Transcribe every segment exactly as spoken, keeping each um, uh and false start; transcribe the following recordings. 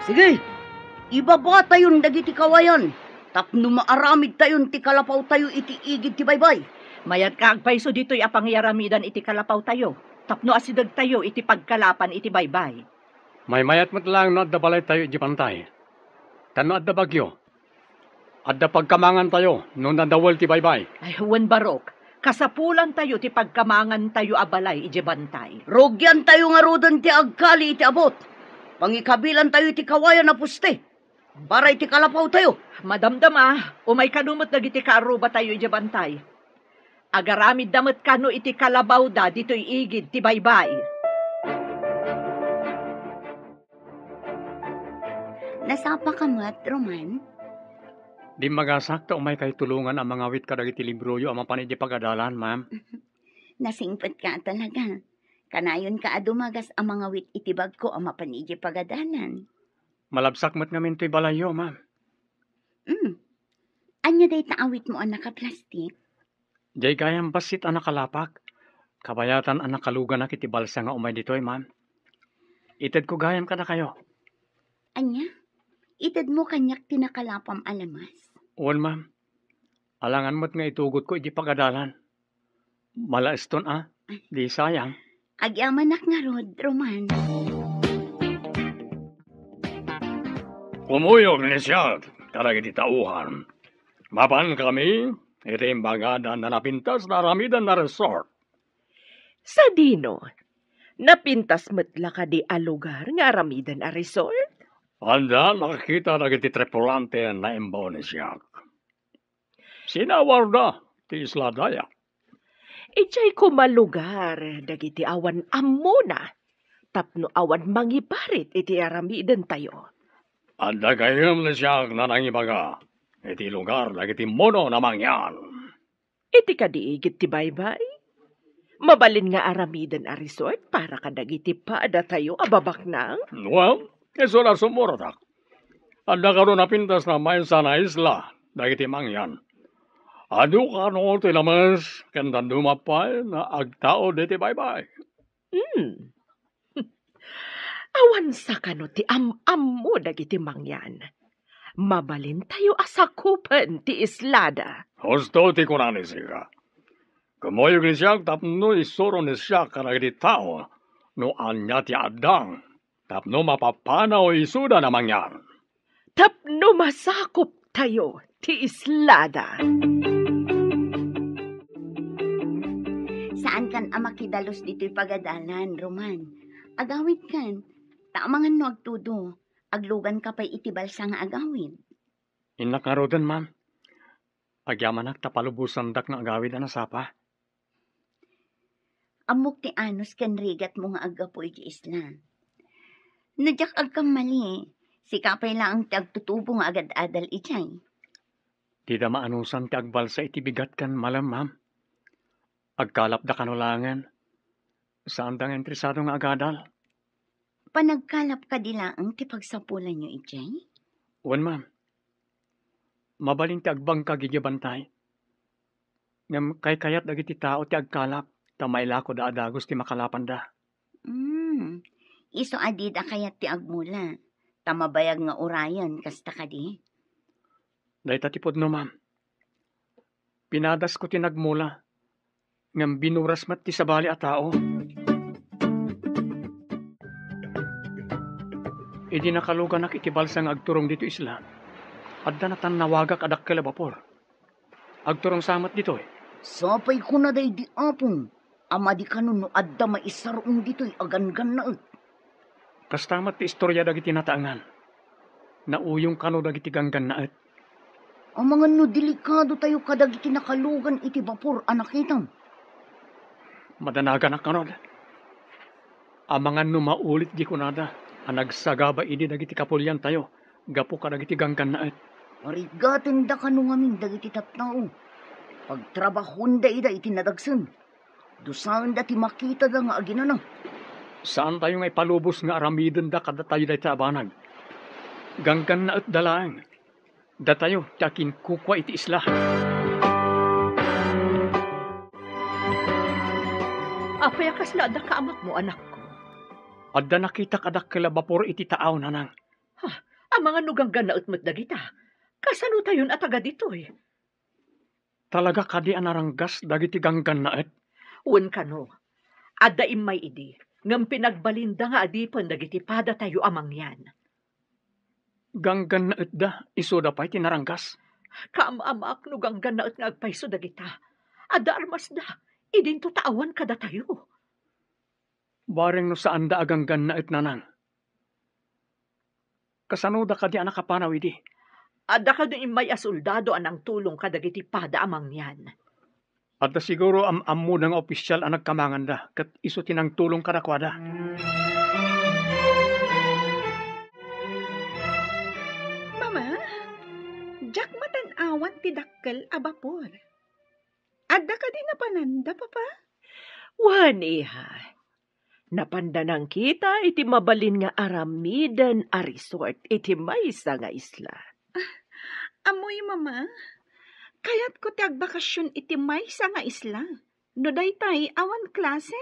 Sige, ibabatayon dagiti kawayan tapno maaramidtayon ti kalapawtayo iti igid ti baybay. Mayat ka agpayso ditoy a pangiyaramidan iti kalapawtayo tapno asidegtayo iti pagkalapan iti baybay. Maymayat met laeng no adda balaytayo idiay bantay. Ta no adda bagyo, adda pagkamangantayo no nadawel ti baybay. Ay, wen, Barok, kasapulantayo ti pagkamangantayo a balay idiay bantay. Rugiantayo ngaruden ti agkali iti abut. Pangikabilantayo iti kawayan a poste para iti kalapawtayo. Madamdama, umay kano met dagiti kaarrubatayo idiay bantay. Agaramidda met kano iti kalabawda ditoy igid ti baybay. Nasapaka met, Roman? Dimmagasak ta umaykay tulongan a mangawit kadagiti libroyo a mapan idiay pagadalan, ma'am. Nasingpetka talaga. Kanayonka a dumagas a mangawit iti bagko a mapan idiay pagadalan. Malabsak met ngamin toy balayyo, ma'am. Mm. Ania dayta awitmo a nakaplastik? Diay gayam bassit a nakalapak. Kabayatan a nakaluganak iti balsa nga umay ditoy, ma'am. Itedko gayam kadakayo. Ania? Itedmo kaniak ti nakalapam a lamas? Wen, ma'am. Alangan met nga itugotko iti pagadalan. Malaeston a, di sayang. Agyamanak ngarud, Roman. Kumuyog ni siak kadagiti tauhan. Mapan kami iti imbagadan a napintas nga aramiden a resort. Sadino? Napintas met la kadi a lugar nga aramiden a resort? Adda nakakita dagiti tripulante a naimbaw ni siak. Sinawarda ti isla daya. Idiay koma lugar dagiti awan ammona tapno awan mangiparit iti aramidentayo. Adda gayam ni siak nga nangibaga iti lugar dagiti mono a mangyan. Iti kadi igid ti baybay? Mabalin nga aramiden a resort para kadagiti padatayo a babaknang? Well, isu la sumuratak. Adda kano napintas nga maysa nga isla dagiti mangyan. Adu kano ti lames ken dadduma pay nga agtaud iti baybay. Hmm. Awan sa kano ti am-ammo dagiti mangyan. Mabalintayo a sakupen ti islada. Husto ti kuna ni Sika. Kumuyog ni siak tapno isuro ni siak kadagiti tao no ania ti addang tapno mapapanaw isuda a mangyan. Tapno masakuptayo ti islada. Saankan a makidalus ditoy pagadalan, Roman. Agawidkan, ta amangan no agtudo, agluganka pay iti balsa nga agawid. Innak ngaruden, ma'am. Agyamanak ta palubosandak nga agawid a nasapa. Ammok ti anus ken rigatmo nga aggapu iti isla. No diak agkammali, sika pay laeng ti agtutubo nga agad-adal idiay. Dida maanusan ti agbalsa iti bigat ken malem, ma'am. Agkalapda kano laengen. Saanda nga interesado nga agadal. Panagkalap kadi laeng ti pagsapulanyo idiay? Wen, ma'am. Mabalin ti agbangkag idiay bantay. Ngem kaykayat dagiti tao ti agkalap ta mailakoda a dagus ti makalapanda. Hmm. Isu a dida kayat ti agmula, ta mabayag nga urayen, kasta kadi? Dayta ti pudno, ma'am. Pinadasko ti nagmula, ngem binuras met ti sabali a tao. Idi nakaluganak iti balsa nga agturong ditoy isla, adda natannawagak a dakkel a bapor. Agturong sa met ditoy. Sapay kuna daydi Apong a madi kano no adda maisar-ong ditoy a ganggannaet. Kasta met ti istoria dagiti nataengan. Nauyong kano dagiti ganggannaet. Amangan no delikadotayo kadagiti nakalugan iti bapor a nakitam. Madanaganak ngarud. Amangan no maulit di kunada a nagsagaba idi dagiti kapuliantayo gapu kadagiti ganggannaet. Rigatenda kano ngamin dagiti tattao. Pagtrabahonda ida iti nadagsen. Dusaenda ti makitada nga aginana. Saantayo nga ipalubos nga aramidenda kadatayo dayta a banag. Ganggannaetda laeng. Datayo ti akinkukua iti isla. Apay a kasla adda kaamutmo, anakko? Adda nakitak a dakkel a bapor iti taaw, nanang. Ha, Amangan no ganggannaet met dagita. Kasanotayon a taga ditoy? Talaga kadi a naranggas dagiti ganggannaet? Wen kano, adda immay idi, ngem pinagbalinda nga adipen dagiti padatayo a mangyan. Ganggannaetda, isuda pay ti naranggas? Kaam-amaak no ganggannaet nga agpayso dagita. Adda armasda, idinto ta awan kadatayo. Bareng no saanda a ganggannaet, Nanang. Kasanoda kadi a nakapanaw idi? Adda kano immay a soldado a nangtulong kadagiti pada a mangyan. Adda siguro am-ammoda nga opisyal a nagkamanganda, ket isu ti nangtulong kadakuada. Mama, diak matan-awan ti dakkel a bapor. Adda kadi napananda, Papa? Wen, iha. Napanda nangkita iti mabalin nga aramiden a resort iti maysa nga isla. Ammoyo, Mama, kayatko ti agbakasyon iti maysa nga isla. No daytay, awan klase.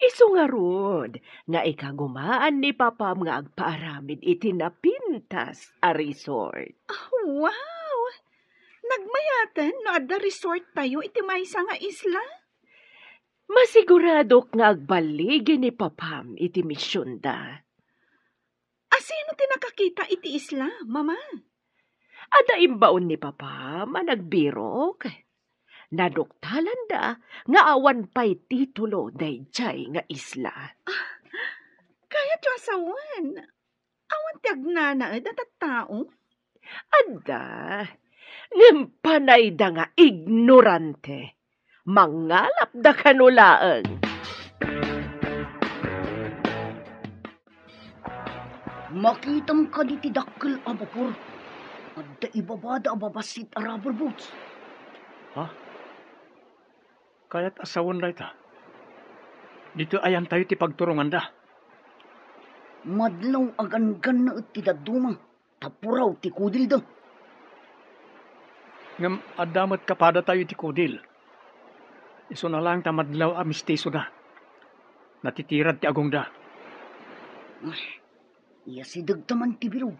Isu ngarud nga ikagumaan ni Papam nga agpaaramid iti napintas a resort. Ah, wow! Nagmayaten no adda resort tayo iti maysa nga isla? Masiguradok nga agballigi ni Papam iti misionda. Asino ti nakakita iti isla, Mama? Adda imbaon ni Papam a nagbirok. Naduktalanda nga awan pay titulo daydiay nga isla. Ah, kayatyo a sawen, awan ti agnanaed a tattao? Adda, ngem panayda nga ignorante. Mangalapda kano laeng. Makitam kadi ti dakkel a bapor? Adda ibabada a babassit a rubber boats. Ha? Kayat a sawen dayta. Ditoy ayantayo ti pagturonganda. Madlaw a ganggannaet ti dadduma, ta puraw ti kudilda. Ngem adda met kapadatayo iti kudil. Isuna laeng ta madlaw a mistisoda. Natitirad ti agongda. Ay, iyasidegta man ti bilog,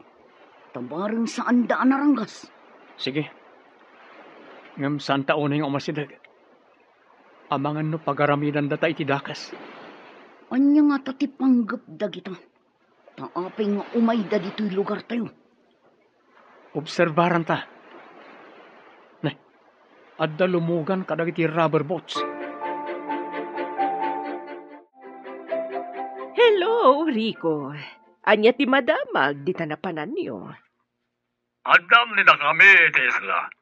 ta bareng saanda a naranggas. Sige. Ngem saanta unay nga umasideg. Amangan no pagaramidandata iti dakes. Ania ngata ti panggep dagita? Ta apay nga umayda ditoy lugartayo? Obserbaranta. Ne, adda lumugan kadagiti rubber boats. Hello, Rico. Ania ti madamag dita napananyo? Addam ni dakami iti isla.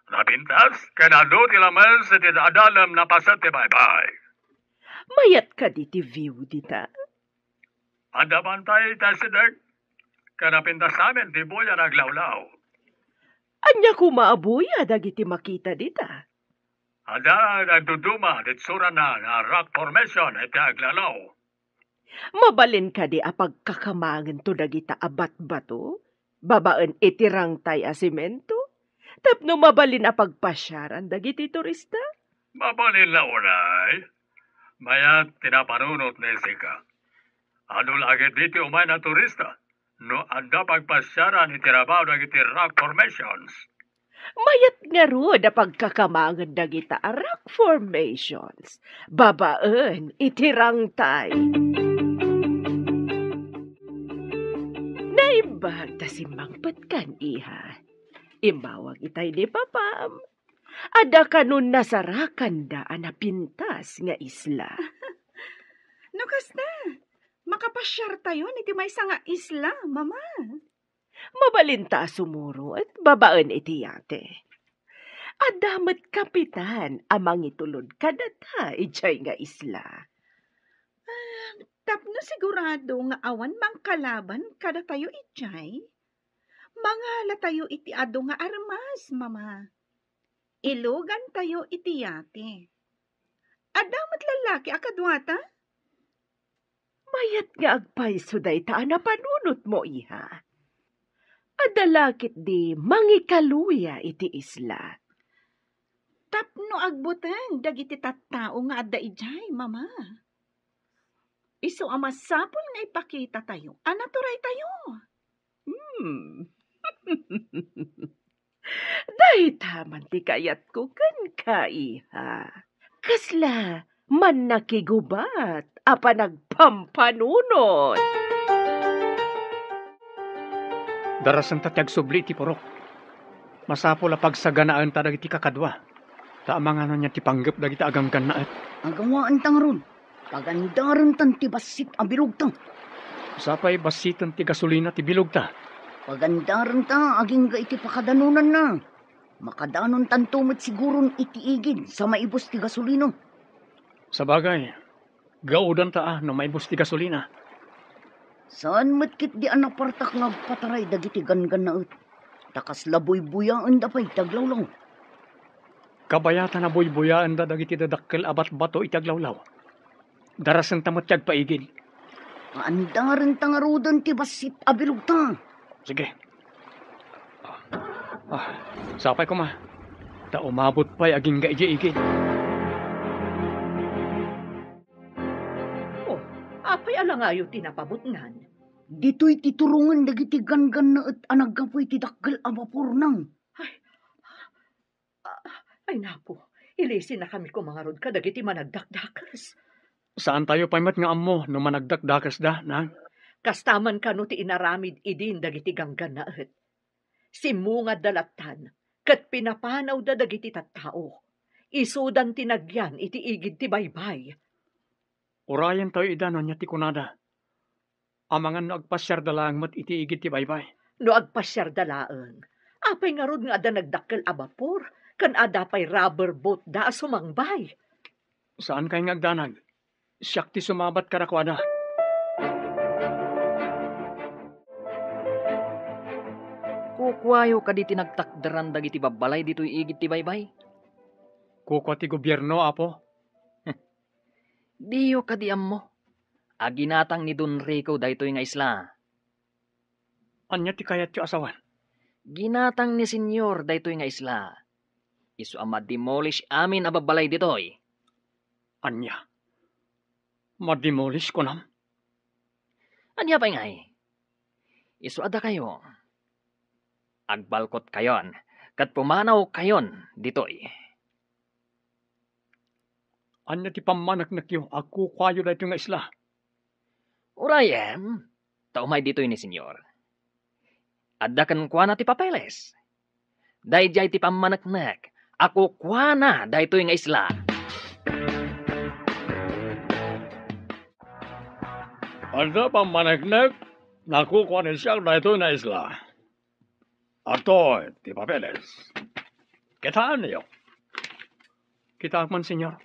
Napintas, ken adu ti lames iti adalem napaset ti baybay. Mayat kadi ti view dita? Adda bantay iti asideg, ken napintas amin ti buya nga aglawlaw. Ania koma a buya dagiti makita dita? Adda nagduduma ti itsurana nga rock formation iti aglawlaw. Mabalin kadi a pagkakamangento dagita a batbato babaen iti rangtay a semento tapno mabalin a pagpasiaran dagiti turista? Mabalin la unay. Mayat ti napanunot ni Jessica. Adu la ketdi ti umay a turista no adda pagpasiaran iti rabaw dagiti rock formations. Mayat ngarud a pagkakamangen dagita a rock formations babaen iti rangtay. Naimbag ta simmangpetkan, iha. Immawag itay ni Papam. Adda kano nasarakanda a napintas nga isla. No kasta, makapasiartayon iti maysa nga isla, Mama. Mabalinta a sumuro et babaen iti yate. Adda met kapitan a mangitulod kadata idiay nga isla. Ah, tapno sigurado nga awan mangkalaban kadatayo idiay, mangalatayo iti adu nga armas, Mama. Ilugantayo iti yate. Adda met lallaki a kaduata? Mayat nga agpayso dayta a napanunotmo, iha. Adda la ketdi mangikaluya iti isla. Tapno agbuteng dagiti tattao nga adda idiay, Mama. Isu a masapul nga ipakitatayo a naturaytayo. Hmm, Dayta man ti kayatko kenka, iha. Kasla mannakigubat a panagpampanunot. Darasenta ti agsubli iti purok. Masapul a pagsaganaenta dagiti kakadua, ta amangan ania ti panggep dagiti aganggannaet. Agawaenta ngarud. Pagandarentan ti bassit a bilogta. Sapay bassiten ti gasolina ti bilogta. Pagandarenta agingga iti pakadanonanna. Makadanontanto met siguron iti igid sa maibus ti gasolina. Sabagay, gaudanta a no maibus ti gasolina. Saan met ketdi a napartak nga agpataray dagiti ganggannaet. Ta kasla buybuyaenda pay ti aglawlaw. Kabayatan a buybuyaenda dagiti dadakkel a batbato iti aglawlaw. Darasenta met ti agpaigid. Paandarenta ngaruden ti bassit a bilogta. Sige. Ah, sapay koma. Ta umabot pay agingga idiay igid. Oh, apay a langayo ti napabutngan? Ditoy ti turongen dagiti ganggannaet a naggapu iti dakkel a bapor, nang. Ay, ay, napo, ilisinakami koma ngarud kadagiti managdakdakes. Saantayo pay met nga ammo no managdakdakesda, nang. Kasta man kano ti inaramid idin dagiti ganggannaet. Simmungadda lattan, ket pinapanawda dagiti tattao. Isudan ti nagyan iti igid ti baybay. Urayentayo ida no ania ti kunada. Amangan no agpasiarda laeng met iti igid ti baybay. No agpasiarda laeng, apay ngarud nga adda nagdakkel a bapor, ken adda pay rubber boatda a sumangbay? Saankay nga agdanag. Siak ti sumabat kadakuada. Kukuayo kadi ti nagtakderan dagiti babbalay ditoy igid ti baybay? Kukua ti gobierno, Apo. Diyo kadi ammo a ginatang ni Don Rico daytoy nga isla? Ania ti kayatyo a sawen? Ginatang ni Senyor daytoy nga isla. Isu a ma-demolish amin a babbalay ditoy. Ania? Ma-demolish, kunam? Ania pay ngay? Isu a dakayo, agbalkotkayon ket pumanawkayon ditoy. Ania ti pammaneknekyo a kukuayo daytoy nga isla? Urayem, ta umay ditoy ni Senyor. Adda kenkuana ti papeles. Daydiay ti pammaneknek a kukuana daytoy nga isla. Adda pammaneknek a kukua ni siak daytoy nga isla. Adtoy ti papeles. Kitaenyo. Kitaek man, Senyor.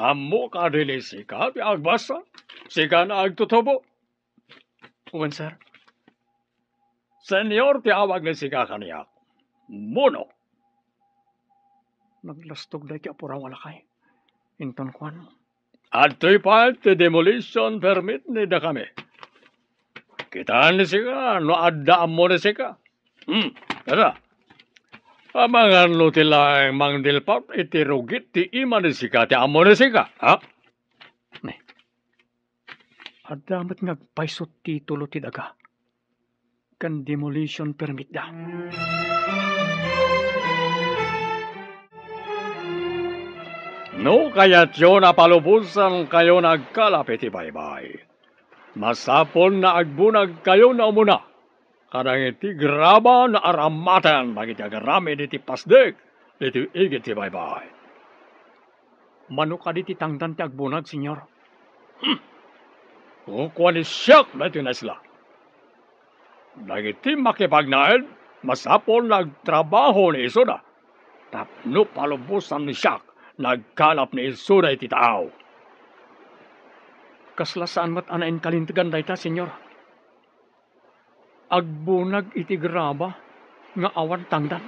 Ammo kadi ni sika ti agbasa? Sika nga agtutubo? Wen, sir. Senyor ti awag ni sika kaniak. Muno. Naglastog daytoy a puraw a lakay. Inton kuan, adtoy pay ti demolition permit ni dakami. Kitaen ni sika no adda ammo ni sika. Hmm, kada. Amangan no ti laeng mangdilpat iti rugit ti ima ni sika ti ammo ni sika, ha? Ne. Adda met nga agpayso ti titulo ti daga ken demolition permitda. No kayatyo a palubosankayo nga agkalap iti baybay, masapul nga agbunagkayo nga umuna kadagiti graba nga aramaten dagiti agaramid iti pasdek ditoy igid ti baybay. Mano kadi ti tangdan ti agbunag, Senyor? Hmm. Kukua ni siak daytoy nga isla. Dagiti makipagnaed, masapul nga agtrabaho ni isuda tapno palubosan ni siak nga agkalap ni isuda iti taaw. Kasla saan met a nainkalintegan dayta, Senyor. Agbunag iti graba nga awan tangdan.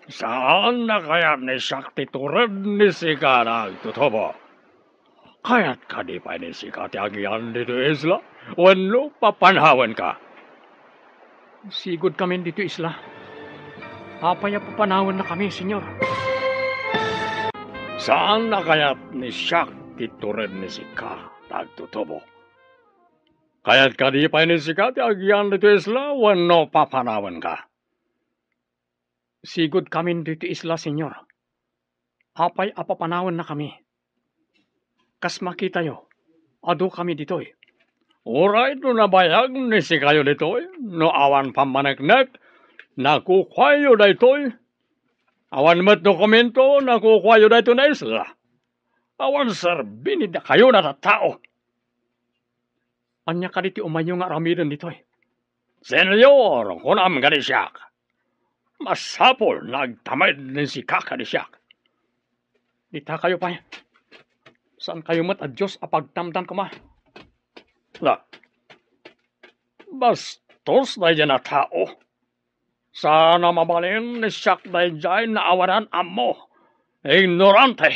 Saan a kayat ni siak ti tured ni sika nga agtutubo? Kayat kadi pay ni sika ti agian ditoy isla wenno papanawenka? Sigud kamin ditoy isla. Apay a papanawennakami, Senyor? Saan a kayat ni siak ti tured ni sika nga agtutubo? Kayat kadi pay ni sika ti agyan ditoy isla wenno papanawenka? Sigudkamin ditoy isla, Señor. Apay a papanawennakami? Kas makitayo, adukami ditoy. Uray no nabayag ni sikayo ditoy, no awan pammaneknek, nakukuayo daytoy. Awan met dokumento, nakukuayo daytoy nga isla. Awan serbini dakayo a tattao. Ania kadi ti umayyo nga aramiden ditoy? Señor, kunam kadi siak, masapul nga agtamed ni sika kadi siak. Ditakayo pay. Saankayo met a Dios a pagtamdan koma. La, bastos daydiay a tao. Saan a mabalin ni siak daydiay nga awanan ammo. Ignorante!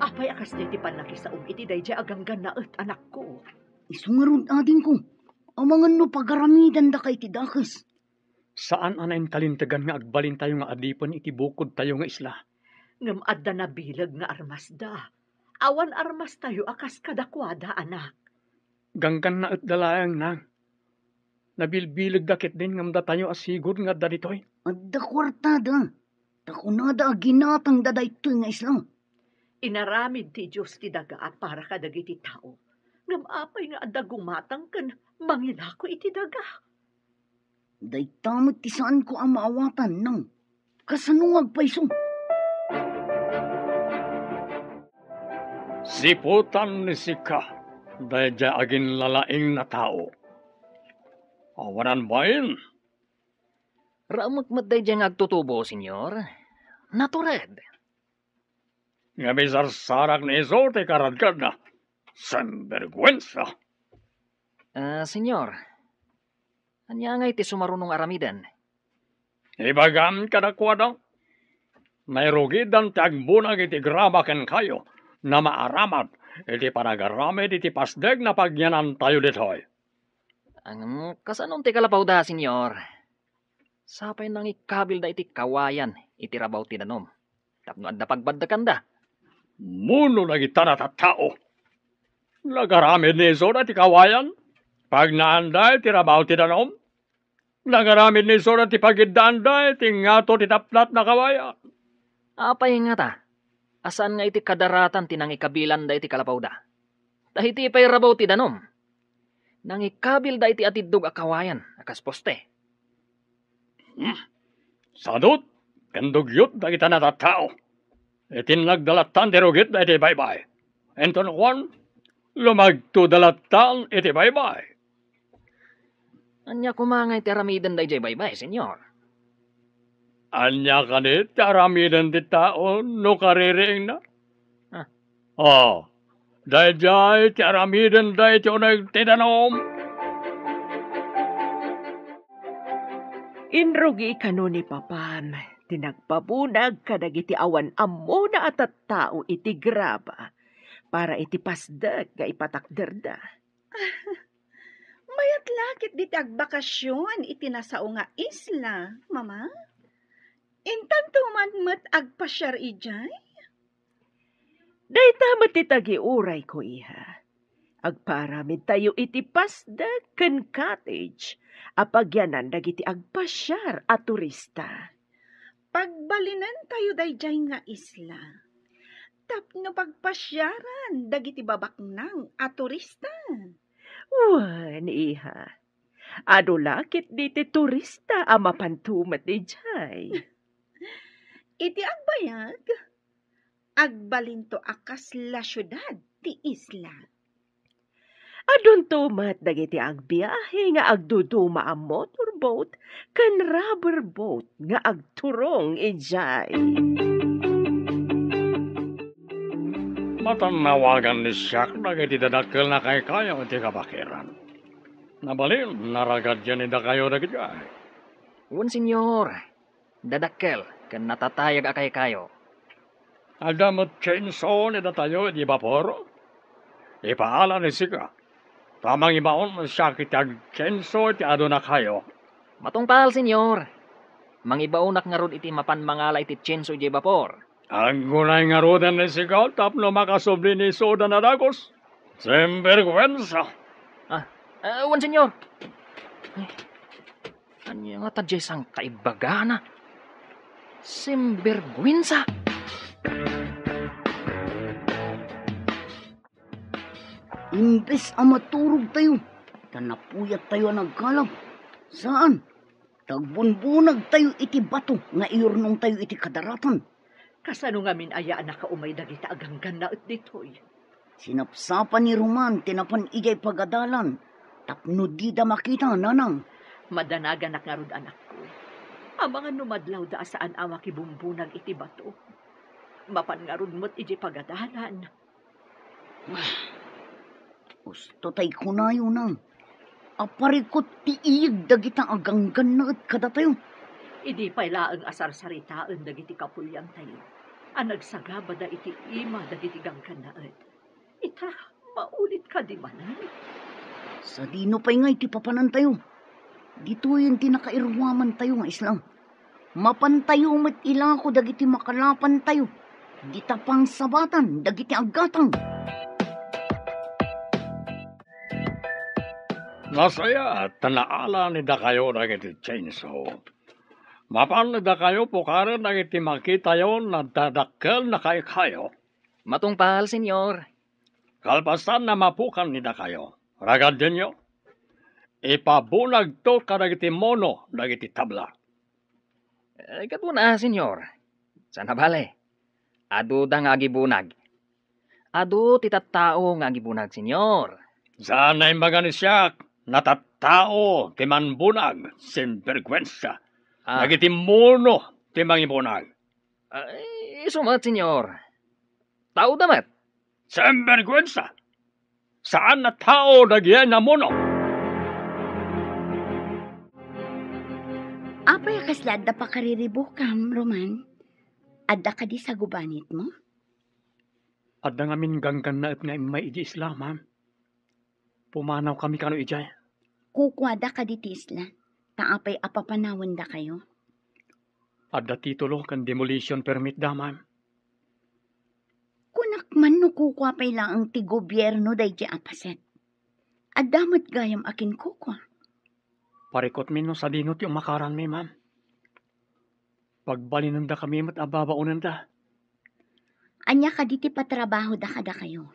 Apay a kasdiay ti pannakisaom iti daydiay a ganggannaet, anakko? Isu ngarud, adingko, amangan no pagaramidandaka iti dakes. Saan a nainkalintegan nga agbalintayo nga adipen iti bukodtayo nga isla. Ngem adda nabileg nga armasda. Awan armastayo a kas kadakuada, anak. Ganggannaetda laeng, nang. Nabilbilegda ketdin ngem datayo a sigud nga adda ditoy. Adda kuartada. Ta kunada a ginatangda daytoy nga isla. Inaramid ti Dios ti daga a para kadagiti tao. Ngem apay nga adda gumatang ken mangilako iti daga? Dayta met ti saanko a maawatan, nang. Kasano nga agpayso? Siputan ni sika daydiay aginlalaing a tao. Awanan bain. Raumek met daydiay nga agtutubo, Señor. Natured. Nga misarsarak ni isu ti karadkadna. Sinberguensa! Ah, Señor, ania ngay ti sumaruno nga aramiden? Ibagam kadakuada, nairugidan ti agbunag iti graba kenkayo, nga maaramid iti panagaramid iti pasdek nga pagyanantayo ditoy. Ngem kasanon ti kalapawda, Señor? Sapay nangikabilda iti kawayan iti rabaw ti danum tapno adda pagbaddekanda. Muno dagita a tattao, nagaramid ni isuda ti kawayan, pagnaanda iti rabaw ti danum, nagaramid ni isuda ti pagiddaanda iti ngato ti tapnat a kawayan. Apay ngata a saan nga iti kadaratan ti nangikabilanda iti kalapawda? Ta iti pay rabaw ti danum, nangikabilda iti atiddog a kawayan a kas poste. Hmm. Sadut ken dugyot dagita a tattao. Iti nagdalattan ti rugitda iti baybay. Inton kuan, lumagtoda lattan iti baybay. Ania koma ngay ti aramiden daydiay baybay, Señor? Ania kadi ti aramiden ti tao no kaririingna? Ah. Oh, daydiay ti aramiden daytoy uneg ti danum. Inrugi kano ni papam ti nagpabunag kadagiti awan ammona a tattao iti graba para iti pasdek nga ipatakderda. Mayat la ketdi ti agbakasion iti nasao nga isla, Mama. Intanto man met agpasiar idiay? Dayta met ti tagiurayko, iha. Agpaaramidtayo iti pasdek ken cottage a pagyanan dagiti agpasiar a turista. Pagbalinentayo daydiay nga isla tapno pagpasiaran dagiti babaknang a turista. Wen, iha. Adu la ketdi ti turista a mapan tumet idiay. Iti agbayag, agbalinto a kasla siudad ti isla. Adunto met dagiti agbiahe nga agduduma a motorboat ken rubber boat nga agturong idiay. Matannawagan ni siak dagiti dadakkel a kaykayo iti kabakiran. Nabalin, naragadyan ni dakayo dagidiay. Wen, Señor. Dadakkel ken natatayag a kaykayo. Adda met chainsaw ni datayo iti bapor? Ipaala ni sika, ta mangibaon siak iti agchainsaw iti adunakayo. Matungpal, Señor. Mangibaonak ngarud iti mapan mangala iti chainsaw idiay bapor. Aggunay ngaruden ni sika tapno makasubli ni isuda a dagus. Sinbergwensa! Ah, ah, wen, Senyor. Ay, ania ngata diay sangkaibagana? Sinbergwensa! Imbes a maturogtayo, ta napuyattayo a nagkalab. Saan, ta agbunbunagtayo iti bato nga iyurnongtayo iti kadaratan. Kasano ngamin aya a nakaumay dagita a ganggannaet ditoy? Sinapsapa ni Roman ti napan idiay pagadalan tapno dida makita, nanang. Madanaganak ngarud, anakko. Amangan no madlawda a saan a makibumbunag iti bato. Mapan ngarud met idiay pagadalan. Usto tay kunayo, nang, a parikut ti iyeg dagita a ganggannaet kadatayo. Idi pay laeng a sarsaritaen dagiti kapuliantayo a nagsagabada iti ima dagiti ganggannaet, ita, maulit kadi manen? Sadino pay ngay ti papanantayo? Ditoyen ti nakairuamantayo nga isla. Mapantayo met ilako dagiti makalapantayo, dita pangsabatan dagiti aggatang. Nasayaat ta naala ni dakayo dagiti chainsaw. Mapan ni dakayo pukaren dagiti makitayo nadadakkel na kaykayo. Matungpal, Senyor. Kalpasan a mapukan ni dakayo, ragadenyo, ipabunagto kadagiti mono dagiti tabla. Eh, kaduna, Senyor. Saan a bale, aduda nga agibunag. Adu ti tattao nga agibunag, Senyor. Saan a imbaga ni siak, natattao ti manbunag, sinbergwensa. Ah. Dagiti mono ti mangibunag. Ay, isu met, Senyor. Taoda met. Sinbergwensa! Saan a tao dagiti namuno. Apay a kasla adda pakariribukam, Roman? Adda kadi sagubanitmo? Adda ngamin ganggannaet nga immay idiay isla, ma'am. Pumanawkami kano idiay. Kukuada kadi ti isla, ta apay a papanawendakayo? Adda titulo ken demolition permit da, ma'am. Kunak man no kukua pay laeng ti gobierno daydi a paset. Adda met gayam a kinkukua. Parikutmi no sadino ti umakaranmi, ma'am. Pagbalinendakami met a babaonenda. Ania kadi ti patrabahoda kadakayo?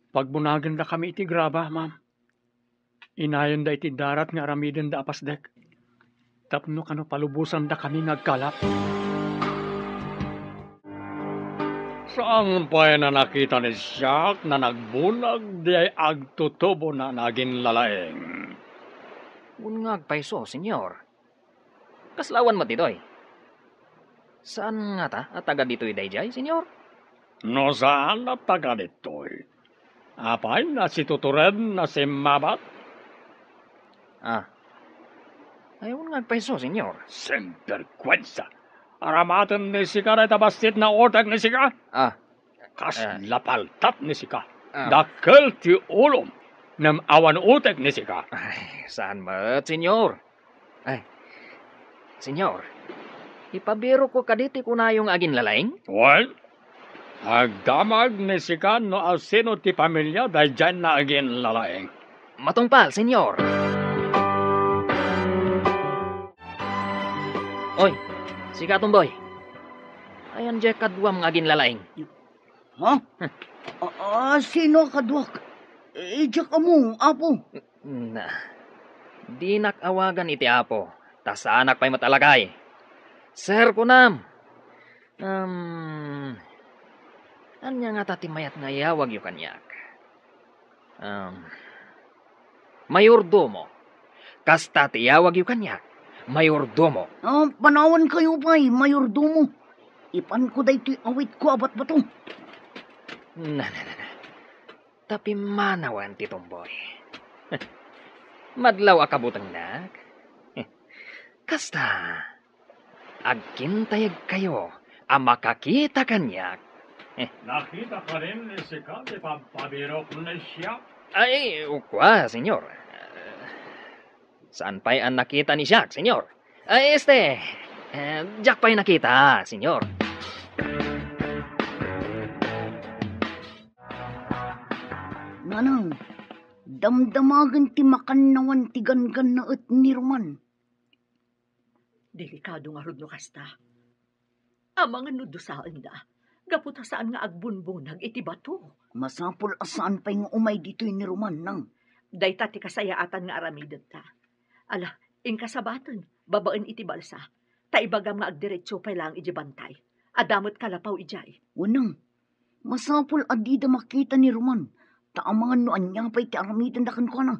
Pagbunagendakami iti graba, ma'am. Inayonda iti darat nga aramidenda a pasdek. Tapno kano palubosandakami nga agkalap. Saan pay a nakita ni siak nga nagbunag diay agtutubona nga aginlalaing? Wen nga agpayso, Senyor. Kasla awan met ditoy? Saan ngata a taga ditoy daydiay, Senyor? No saan a taga ditoy, apay a situtured a simmabat? Ah. Ay, wen nga agpayso, Senyor. Sinbergwensa! Aramaten ni sika dayta bassit nga utek ni sika? Ah. Kasla paltat ni sika. Ah. Dakkel ti ulom, ngem awan utek ni sika. Ay, saan met, Senyor. Ay, Senyor, ipabirokko kadi ti kunayo nga aginlalaing? Wen, agdamag ni sika no asino ti pamilia daydiay nga aginlalaing. Matungpal, Senyor. Oy, sika, Tomboy. Ayan diay kaduam nga aginlalaing. Ha? A, a, sino a kaduak? Idiak ammo, Apo. Na, dinak awagan iti Apo, ta saanak pay met a lakay. Sir, kunam. Um, ania ngata ti mayat nga iyawagyo kaniak? Um, mayordomo. Kasta ti iyawagyo kaniak, mayordomo. Ah, panawankayo pay, mayordomo. Ipanko daytoy awitko a batbato. Na, na, na, na. Ta pimmanawen ti Tomboy. Madlaw a kabutengnak. Kasta, agkintayegkayo a makakita kaniak. Nakita kadi ni sika ti pagpabirok ni siak? Ay, kua, Senyor. Saan pay a nakita ni siak, Senyor? Ay, este, eh, diak pay nakita, Senyor. Anang, damdamagen ti makannawan ti ganggannaet ni Roman. Delikado ngarud no kasta. Amangan no dusaenda, gapu ta saan nga agbunbunag iti bato. Masapul a saan pay nga umay ditoy ni Roman, nang. Dayta ti kasayaatan nga aramidenta. Ala, inka sabaten, babaen iti balsa, ta ibagam nga agdiretso pay laeng iti bantay. Adda met kalapaw idiay. Wenno, masapul a dida makita ni Roman, ta amangan no ania pay ti aramidenda kenkuana.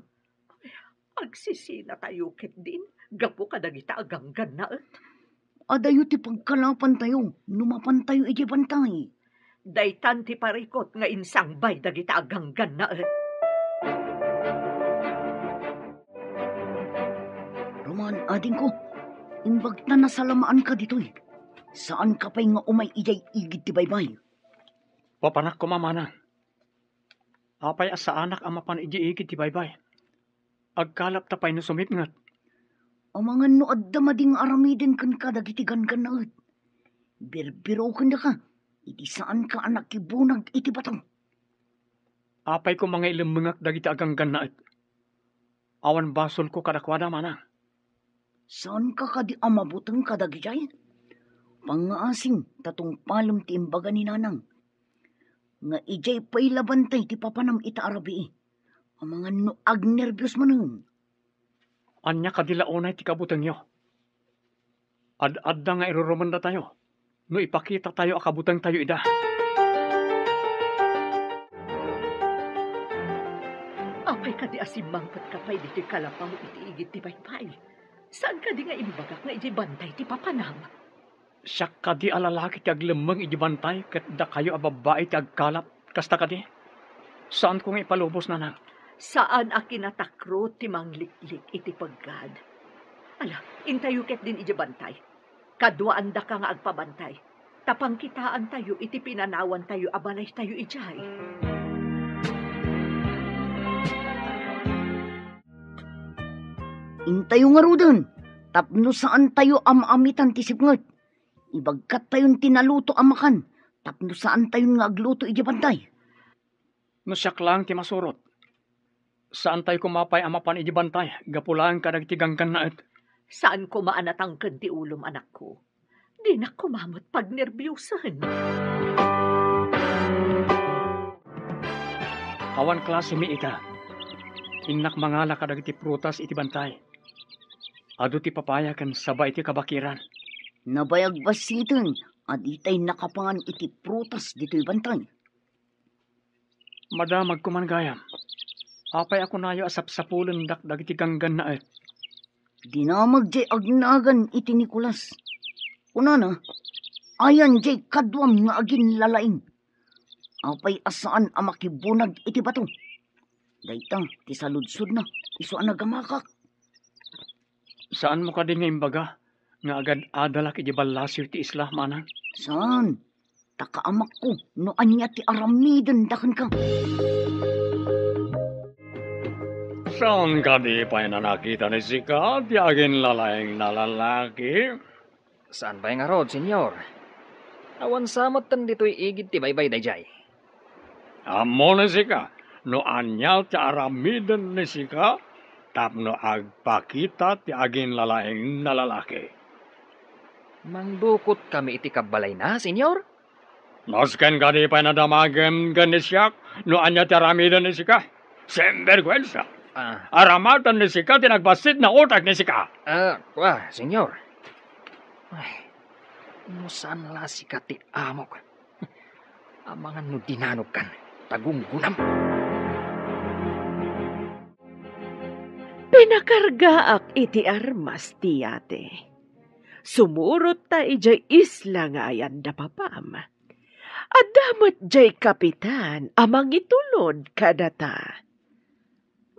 Agsisinatayo ketdin gapu kadagita a ganggannaet. Adayo ti pagkalapantayo no mapantayo iti bantay. Daytan ti parikut nga insangbay dagita a ganggannaet. Roman, adingko, imbag ta nasalamaanka ditoy. Saanka pay nga umay idiay igid ti baybay. Papanak koma, manang. Apay a saanak a mapan idiay igid ti baybay? Agkalapta pay no sumipnget. Amangan no adda madi nga aramiden kenka dagiti ganggannaet. Birbirokendaka idi saanka a nakibunag iti bato. Apay koma nga ilemmengak dagiti a ganggannaet? Awan basolko kadakuada, manang. Saanka kadi a mabuteng kadagidiay? Pangngaasim ta tungpalem ti imbaga ni nanang nga idiay pay la bantay ti papanam ita a rabii. Amangan no agnerbios manen. Ania kadi la unay ti kabutengyo? Ad-adda nga irurumendatayo no ipakitatayo a kabutengtayo ida. Apay kadi a simmangpetka pay ditoy kalapaw iti igid ti baybay? Saan kadi nga imbagak nga idiay bantay ti papanam? Siak kadi a lalaki ti aglemmeng iti bantay ket dakayo a babbai ti agkalap? Kasta kadi? Saanko nga ipalubos, nanang. Saan a kinatakro ti mangliklik iti peggad. Ala, intayo ketdin iti bantay. Kaduaandaka nga agpabantay. Ta pangkitaantayo iti pinanawantayo a balaytayo idiay. Intayo ngaruden, tapno saantayo a maamitan ti sipnget. Ibagkattayon ti naluto a makan, tapno saantayon nga agluto iti bantay. No siak laeng ti masurot, saantayo koma pay a mapan iti bantay gapu laeng kadagiti ganggannaet. Saan koma a natangken ti ulom, anakko. Dinak koma met pagnerbiusen. Awan klasemi ita. Innak mangala kadagiti prutas iti bantay. Adu ti papaya ken saba iti kabakiran. Nabayag bassiten a ditay nakapangan iti prutas ditoy bantay. Madamagko man gayam. Apay a kunayo a sapsapulendak dagiti ganggannaet? Dinamag jay agnagan iti Nicolas. Kunana, ayan jay kaduam nga aginlalaing. Apay a saan a makibunag iti bato? Dayta ti saludsodna, isu a nagamakak. Saanmo kadi nga imbaga nga agad-adalak iti ballasiw ti isla, manang? Saan? Ta kaamakko no ania ti aramidenda kenka. Saan kadi pay a nakita ni sika ti aginlalaingna a lalaki? Saan pay ngarud, Señor. Awan sa metten ditoy igid ti baybay daydiay. Ammo ni sika no ania ti aramiden ni sika tapno agpakita ti aginlalaingna a lalaki. Mangdukotkami iti kabbalayna, Señor? Nasken kadi pay nadamagem ken ni siak no ania ti aramiden ni sika? Sinberguensa! Ah. Aramaten ni sika ti nagbassit nga utek ni sika. Ah, kua, Señor. Ay, no saan la sika ti amok. Amangan no dinanogkan, ta gunggunam. Pinakargaak iti armas ti yate. Sumurot ta idiay isla nga ayan da papam. Adda met diay kapitan a mangitulod kadata.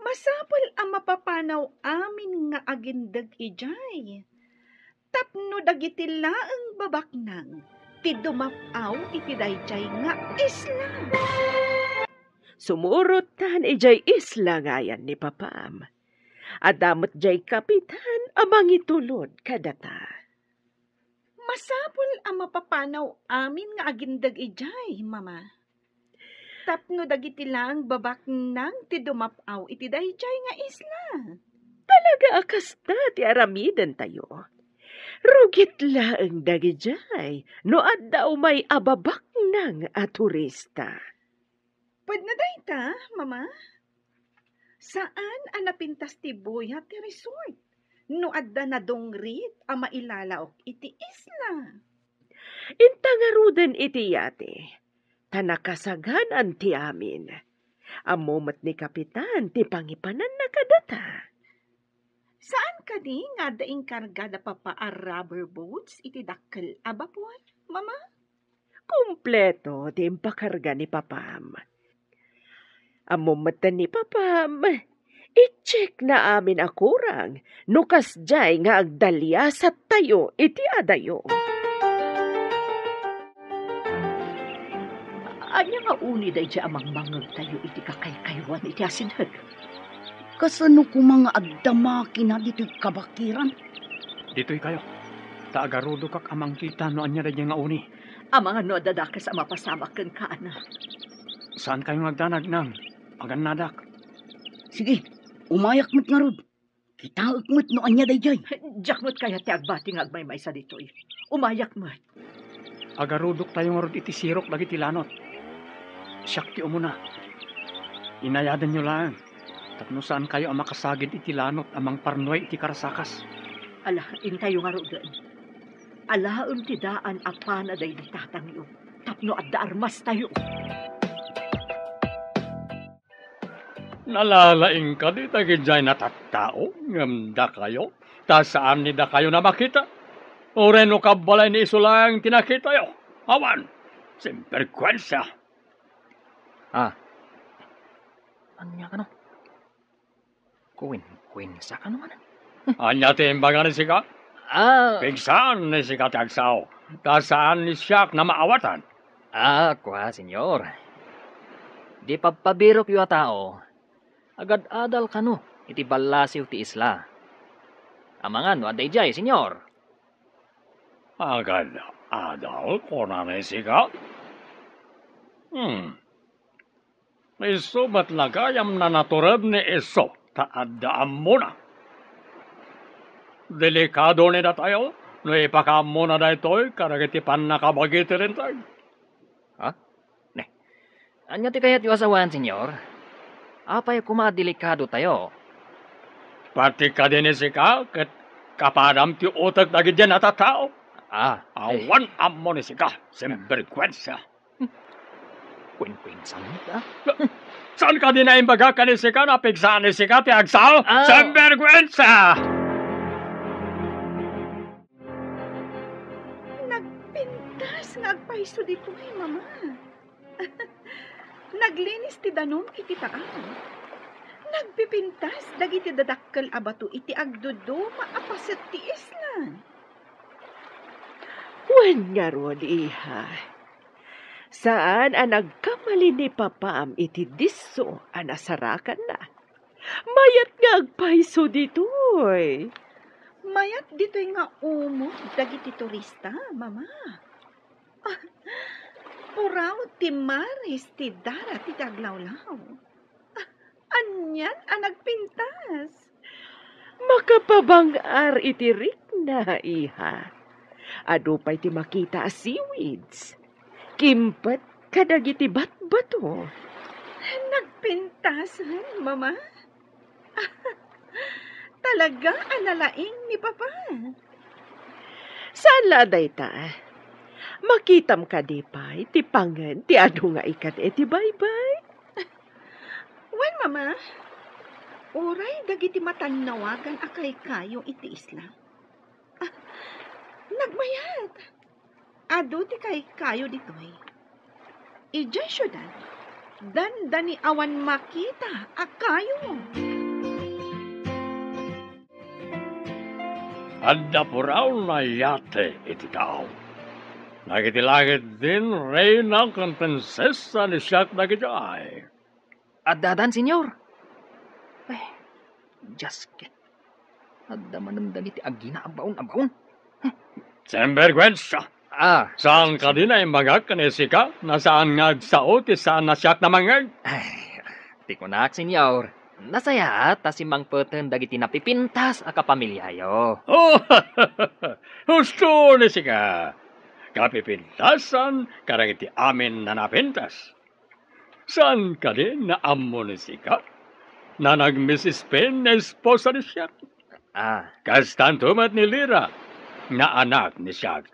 Masapul a mapapanaw amin nga agindeg idiay, tapno dagiti laeng babaknang ti dumap-aw iti daydiay nga isla. Sumurottan idiay isla nga ayan ni papam. Adda met diay kapitan a mangitulod kadata. Masapul a mapapanaw amin nga agindeg idiay, Mama. Tapno dagiti laeng babaknang ti dumap-aw iti daydiay nga isla. Talaga a kasta ti aramidentayo. Rugit laeng dagidiay no adda umay a babaknang a turista. Pwedna dayta, Mama? Saan a napintas ti buyat ti resort no adda nadungrit a mailalaok iti isla. Inta ngaruden iti yate, ta nakasaganan ti amin. Ammo met ni Kapitan ti pangipananna kadata. Saan kadi nga adda inkarga da Papa a rubber boats iti dakkel a bapor, Mama? Kompleto ti impakarga ni Papam. Ammo metten ni Papam, i-checkna amin a kurang no kasdiay nga agdaliasattayo iti adayo. Ania nga uni daydiay a mangmangngegtayo iti kakaykaywan iti asideg? Kasano koma nga adda makina ditoy kabakiran? Ditoykayo, ta agarudokak a mangkita no ania daydiay nga uni. Amangan no adda dakes a mapasamak kenka, anak. Saankayo nga agdanag, Nang. Agannadak. Sige, umayak met ngarud. Kitaek met no ania daydiay. Diak met kayat ti agbati nga agmaymaysa ditoy. Umayak met. Agarudoktayo ngarud iti sirok dagiti lanot. Siak ti umuna. Inayadanyo laeng tapno saankayo a makasagid iti lanot a mangparnuay iti karasakas. Ala, intayo ngaruden. Alaem ti daan a pana daydi tatangyo tapno adda armastayo. Nalalaing kadi dagidiay natattao ngem dakayo, ta saan ni dakayo a makita? Uray no kabbalay ni isu laeng ti nakitayo? Awan! Sinberguensia! Ah. Ania kano? Kuwenkuwensa kano manen? Ania ti imbaga ni sika? Ah. Pigsaan ni sika ti agsao, ta saan ni siak a maawatan. Ah, kua, Señor. Di pabpabirokyo a tao, agad-adal kano iti ballasiw ti isla. Amangan no adda idiay, Señor. Agad-adal, kunana ni sika? Hmm. Isu met la gayam a natured ni isu ta adda ammona. Delikado ni datayo no ipakaammona daytoy kadagiti pannakabagi ti Linteg. Ha? Ne. Ania ti kayatyo a sawen, Señor? Apay koma a delikadotayo? Pati kadi ni sika ket kapadam ti utek dagiti natattao. Ah, eh. Awan ammo ni sika, sinberguensia. Kuwenkuwensa met, ah. Saan kadi a imbaga ken ni sika a pigsaan ni sika ti agsao? Ah. Sinberguensia! Nagpintas nga agpayso ditoy, Mama. Naglinis ti danum iti taaw. Nagpipintas dagiti dadakkel a bato iti agduduma a paset ti isla. Wen ngarud, iha. Saan a nagkamali ni papam iti disso a nasarakanna. Mayat nga agpayso ditoy. Mayat ditoy nga umor dagiti turista, Mama. Ah, puraw ti maris ti darat iti aglawlaw. Ah, anian a nagpintas? Makapabang-ar iti rikna, iha. Adu pay ti makita a seaweeds. Kimpet kadagiti batbato. Nagpintasen, Mama? Talaga a nalaing ni Papa. Saan la a dayta? Makitam kadi pay ti pangen ti adu nga ikan iti baybay? Wen, Mama. Uray dagiti matannawagan a kaykayo iti isla. Ah, nagmayat. Adu ti kaykayo ditoy. Idiay siudad, dandani awan makita a kayo. Adda puraw a yate iti taaw. Dagiti langit din reyna ken prinsesa ni siak dagidiay. Addadan, Señor. Ay, Dios ket. Adda manen dagiti agina a baon a baon. Sinberguensa! Ah, Saan kadi naimbagak ken sika? Nasaan nga agsao ti saan a siak namangngeg? Ay, ti kunak, Senyor, nasayaat ta simmangpeten dagiti napipintas a kapamiliayo. Oh, husto ni sika. Kapipintasan kadagiti amin a napintas. Saan kadi nga ammo ni sika? Nga nag-Miss Spain nga esposa ni siak. Ah. Kastanto met ni Lira nga anak ni siak.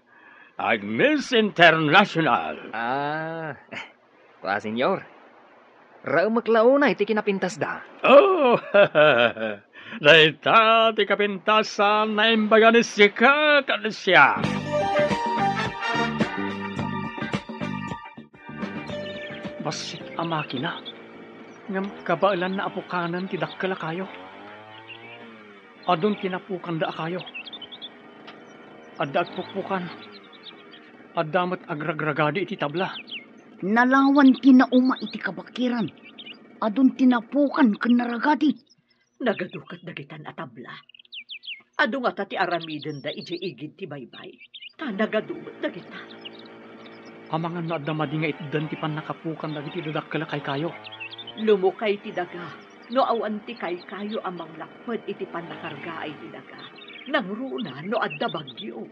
Ag-Miss International. Ah. Kua, Senyor. Raemek la unay ti kinapintasda. Oh, dayta ti kapintasan nga imbaga ni sika ken siak. Bassit a makina, ngem kabaelanna a pukanen ti dakkel a kayo. Adun ti napukanda a kayo. Adda agpukpukan. Adda met agragragadi iti tabla. Nalawan ti nauma iti kabakiran. Adun ti napukan ken naragadi. Nagadu ket dagitan a tabla. Adu ngata ti aramidenda idiay igid ti baybay, ta nagadu met dagita. Amangan no adda madi nga itdan ti pannakapukan dagiti dadakkel a kaykayo. Lumukay ti daga no awan ti kaykayo a manglapped iti pannakargaay ti daga, nangruna no adda bagyo.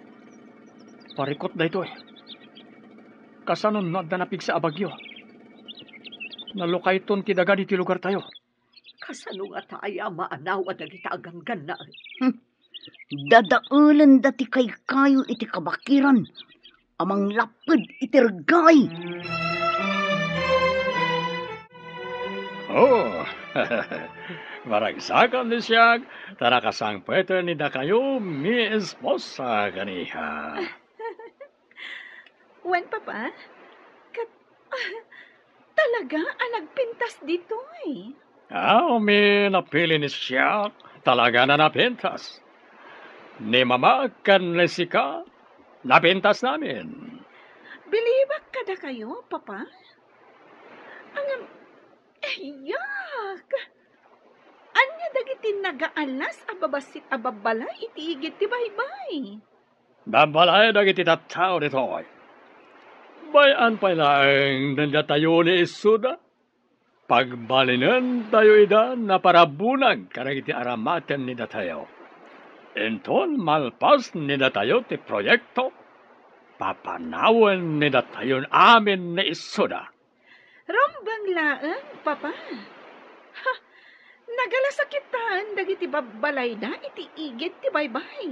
Parikot daytoy. Kasano no adda napigsa a bagyo? Nalukayton ti daga ditoy lugartayo. Kasano ngata aya a maanaw a dagita a ganggannaet? Hmm. Dadaelenda ti kaykayo iti kabakiran a manglapped iti reggaay. Oh, maragsakan ni siak, ta nakasangpeten ni dakayo mi esposa kaniha. Wen, Papa? Ket, talaga a nagpintas ditoy? Ah, mi napili ni siak. Talaga na napintas. Ni Mama ken ni sika, napintas namin. Bilibak kadakayo, Papa? Ngem, eh, yak! Ania dagiti nagaalas a babassit a babbalay iti igid ti baybay? Babbalay dagiti tattao ditoy. Bay-an pay laeng ni datayo ni isuda. Pagbalinentayo ida naparabunag kadagiti aramaten ni datayo. Inton malpas ni datayo ti proyekto, papanawen ni datayon amin ni isuda. Rumbeng laeng, Papa. Ha, nagalasakitaen dagiti babbalayda iti igid ti baybay.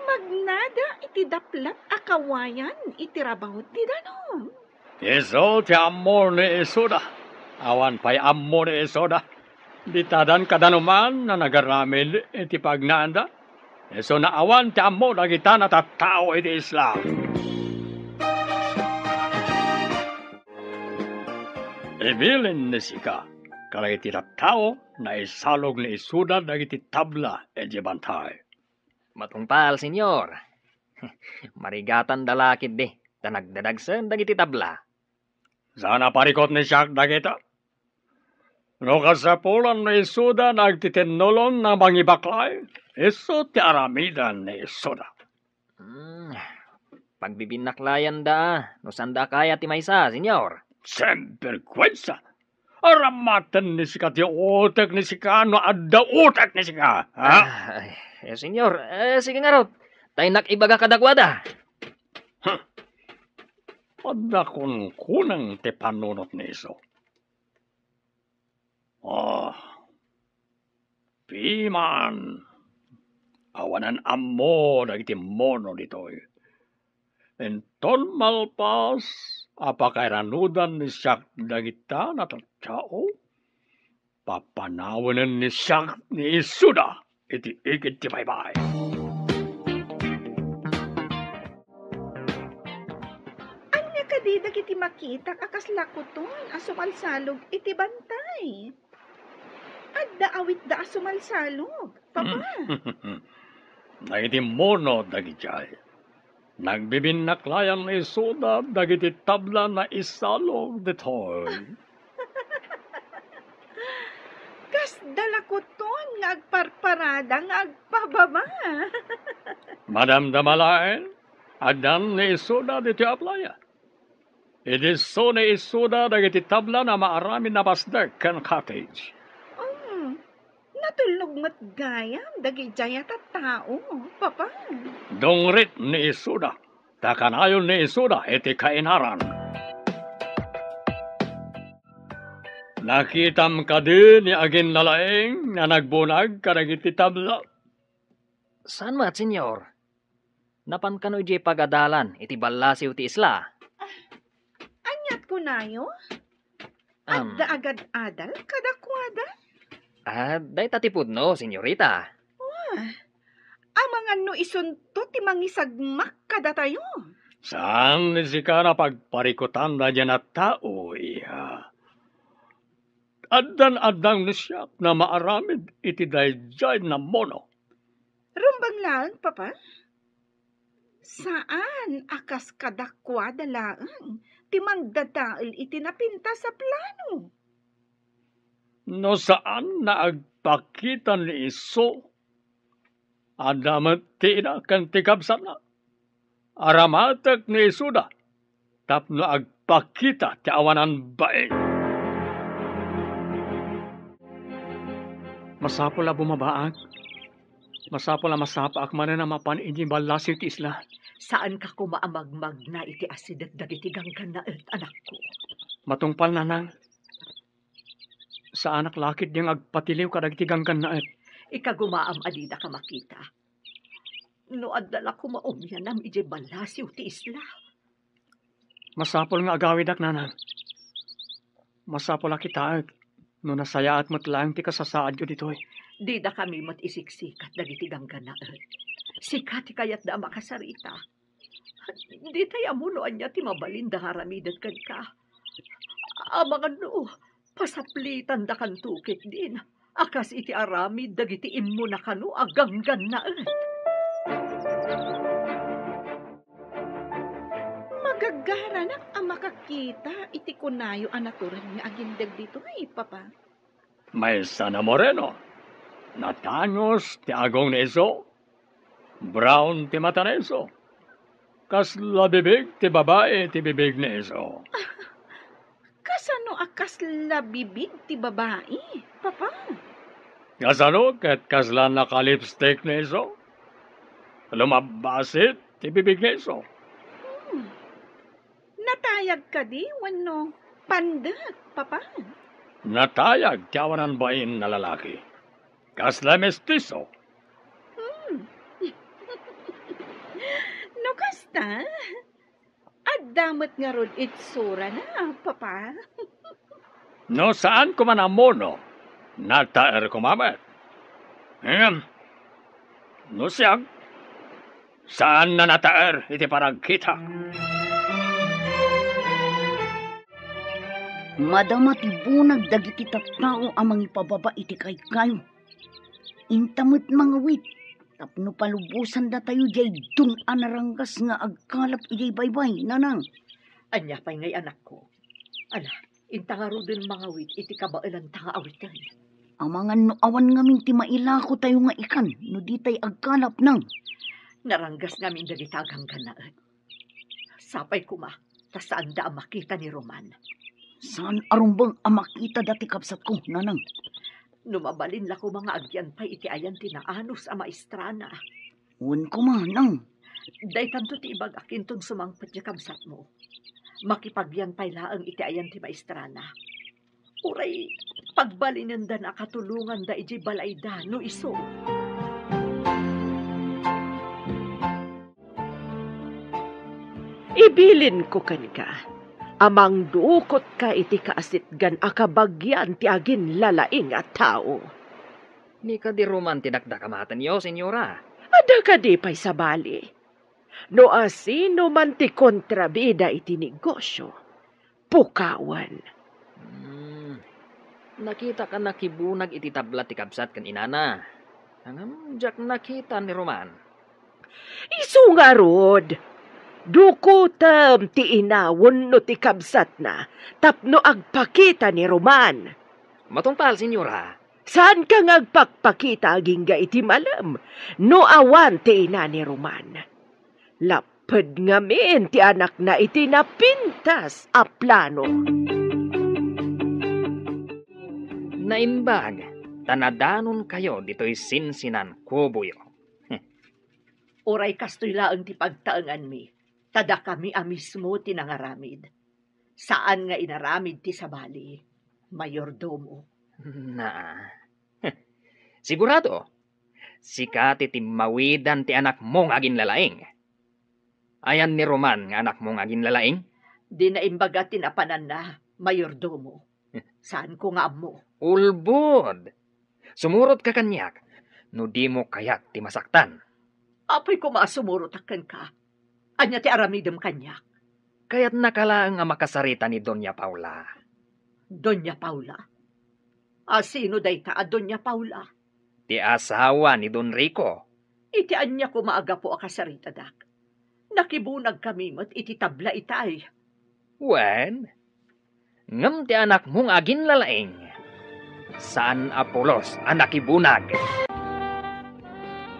Magnada iti daplat a kawayan iti rabaw ti danum. Isu ti ammo ni isuda. Awan pay ammo ni isuda. Ditadan kadanuman a nagaramid iti pagnaanda. Isu nga awan ti ammo dagita a tattao iti isla. Ibilin ni sika, kadagiti tattao, naisalog ni isuda dagiti tabla iti bantay. Matungpal, Senyor. Marigatanda la ketdi, ta nagdadagsen dagiti tabla. Saan a parikut ni siak dagita. No kasapulan ni isuda nga agtitinnulon nga mangibaklay, isu ti aramiden ni isuda. Hmm, pagbibinaklayanda, no saanda a kayat ti maysa, Senyor. Semperkuensa! Aramaten ni sika ti utek ni sika no adda utek ni sika, ha? Ah, ay, eh, Senyor, eh, sige ngarud. Ta innak ibaga kadakuada. Huh. Adda kunkunang ti panunot ni isu. Ah, piman, awanan ammo dagiti mono ditoy. Inton malpas a pakairanudan ni siak dagita a tattao, papanawenen ni siak ni isuda iti igid ti baybay. Ania kadi dagiti makitak a kasla kuton a sumalsalog iti bantay? Adda awitda a sumalsalog, Papa. Dagiti mono dagidiay. Nagbibinnaklayan ni isuda dagiti tabla nga isalog ditoy. Kasda la kuton nga agparparada nga agpababa. Madamdama laeng, Addan ni isuda ditoy a playa. Idi isu ni isuda dagiti tabla a maaramid a pasdek ken cottage. Um, natulnog met gayam dagiti a tattao, Papa. Dungrit ni isuda, ta kanayon ni isuda iti kainaran. Nakitam kadi ni aginnalaing a nagbunag kadagiti tabla? Saan met, Señor. Napan kano idiay pagadalan iti ballasiw ti isla? Aniat kunayo? Am. Adda agad-adal kadakuada? Ah, dayta ti pudno, senyorita. Wah, amangan no isunto ti mangisagmak kadatayo. Saan ni sika a pagparikutan daydiay a tao, iha. Addan-addang ni siak a maaramid iti daydiay a mono. Rumbeng laeng, Papa. Saan a kas kadakuada laeng ti mangdadael iti napintas a plano. No saan a agpakita ni isu, adda met ti ina ken ti kabsatna. Aramatek ni isuda tapno agpakita ti awanan bain. Masapul a bumabaak. Masapul a masapaak manen a mapan idiay ballasiw ti isla. Saanka koma a magmagna iti asideg dagiti ganggannaet, anakko. Matungpal, nanang. Saanak la ketdi nga agpatiliw kadagiti ganggannaet. Ikagumaam a didaka makita. No adda la koma umianam idiay ballasiw ti isla. Masapul nga agawidak, nanang. Masapul a kitaek no nasayaat met laeng ti kasasaadyo ditoy. Didakami met isiksikat dagiti ganggannaet. Sika ti kayatda a makasarita. Ditay ammo no ania ti mabalinda nga aramiden kenka. Amangan no pasaplitandakanto ketdin a kas iti aramid dagiti immuna kano a ganggannaet. Magagaranak a makakita iti kunayo a natured nga agindeg ditoy, Papa. Maysa a moreno. Natangos ti agong ni isu. Brown ti mata ni isu. Kasla bibig ti babai ti bibig ni isu. Kasano a kasla bibig ti babai, Papa? Kasano ket kasla nakalipstick ni isu? Lumabbasit ti bibig ni isu. Hmm. Natayag kadi wenno pandek, Papa? Natayag ti awanan bain a lalaki. Kasla mestiso. Hmm. No kasta, adda met ngarud itsurana, Papa. No saan koma a mono, nataer koma met. Ngem, no siak, saan a nataer iti panagkita. Madama ti bunag dagiti tattao a mangipababa iti kaykayo. Inta met mangawit tapno palubosandatayo diay dun a naranggas nga agkalap idiay baybay, nanang. Ania pay ngay, anakko? Ala, inta ngaruden mangawit iti kabaelanta nga awiten. Amangan no awan ngamin ti mailakotayo nga ikan no ditay agkalap, nang. Naranggas ngamin dagita a ganggannaet. Sapay koma, ta saanda a makita ni Roman. Saan a rumbeng a makita dati kabsatko, nanang. No mabalin la koma nga agyan pay iti ayan ti naanus a maestrana. Wen koma, nang. Daytanto ti ibagak inton sumangpet ti kabsatmo. Makipagyan pay laeng iti ayan ti maestrana. Uray pagbalinendana a katulonganda idiay balayda no isu. Ibilinko kenka a mangdukotka iti kaasitgan a kabagian ti aginlalaing a tao. Ni kadi Roman ti dakdakamatenyo, senyora? Adda kadi pay sabali? No asino man ti kontrabida iti negosio, pukawen. Hmm. Nakitak a nakibunag iti tabla ti kabsat ken inana. Ngem diak nakita ni Roman. Isu ngarud, dukotem ti ina wenno ti kabsatna tapno agpakita ni Roman. Matungpal, senyora. Saanka nga agpakpakita agingga iti malem no awan ti ina ni Roman. Lap- Ped ngamin ti anakna iti napintas a plano. Naimbag ta nadanonkayo ditoy sinsinan kuboyo. Uray kastoy laeng ti pagtaenganmi, ta dakami a mismo ti nangaramid. Saan nga inaramid ti sabali, mayordomo. Na. Sigurado, sika ti timmawidan ti anakmo nga aginlalaing. Ayan ni Roman nga anakmo nga aginlalaing? Di naimbaga ti napananna, mayordomo. Saanko nga ammo. Ulbod! Sumurotka kaniak no dimo kayat ti masaktan. Apay koma a sumurotak kenka? Ania ti aramidem kaniak? Kayatnaka laeng a makasarita ni Doña Paula. Doña Paula? A sino dayta a Doña Paula? Ti asawa ni Don Rico. Iti ania koma a gapu a kasaritadak? Nakibunagkami met iti tabla itay. Wen, ngem ti anakmo nga aginlalaing, saan a pulos a nakibunag.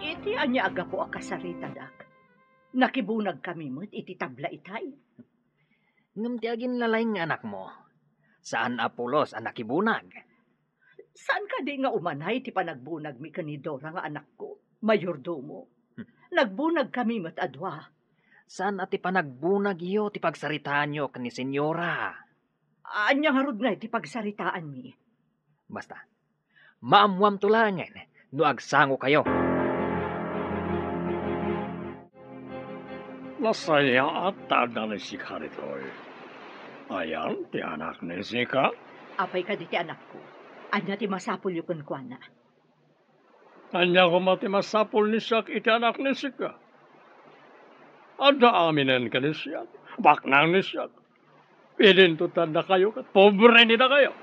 Iti ania a gapu a kasaritadak? Nakibunagkami met iti tabla itay. Ngem ti aginlalaing nga anakmo, saan a pulos a nakibunag. Saan kadi nga umanay ti panagbunagmi ken ni Dora nga anakko, mayordomo? Hmm. Nagbunagkami met a dua. Saan a ti panagbunagyo ti pagsaritaanyo ken ni Senyora? Ania ngarud ngay ti pagsaritaanmi? Basta, maammoamto laengen no agsangokayo. Nasayaat ta adda ni sika ditoy. Ayan ti anak ni sika? Apay kadi ti anakko? Ania ti masapulyo kenkuana? Ania koma ti masapul ni siak iti anak ni sika? Adda aminen ken ni siak. Baknang ni siak. Idinto ti addakayo ket pobre ni dakayo.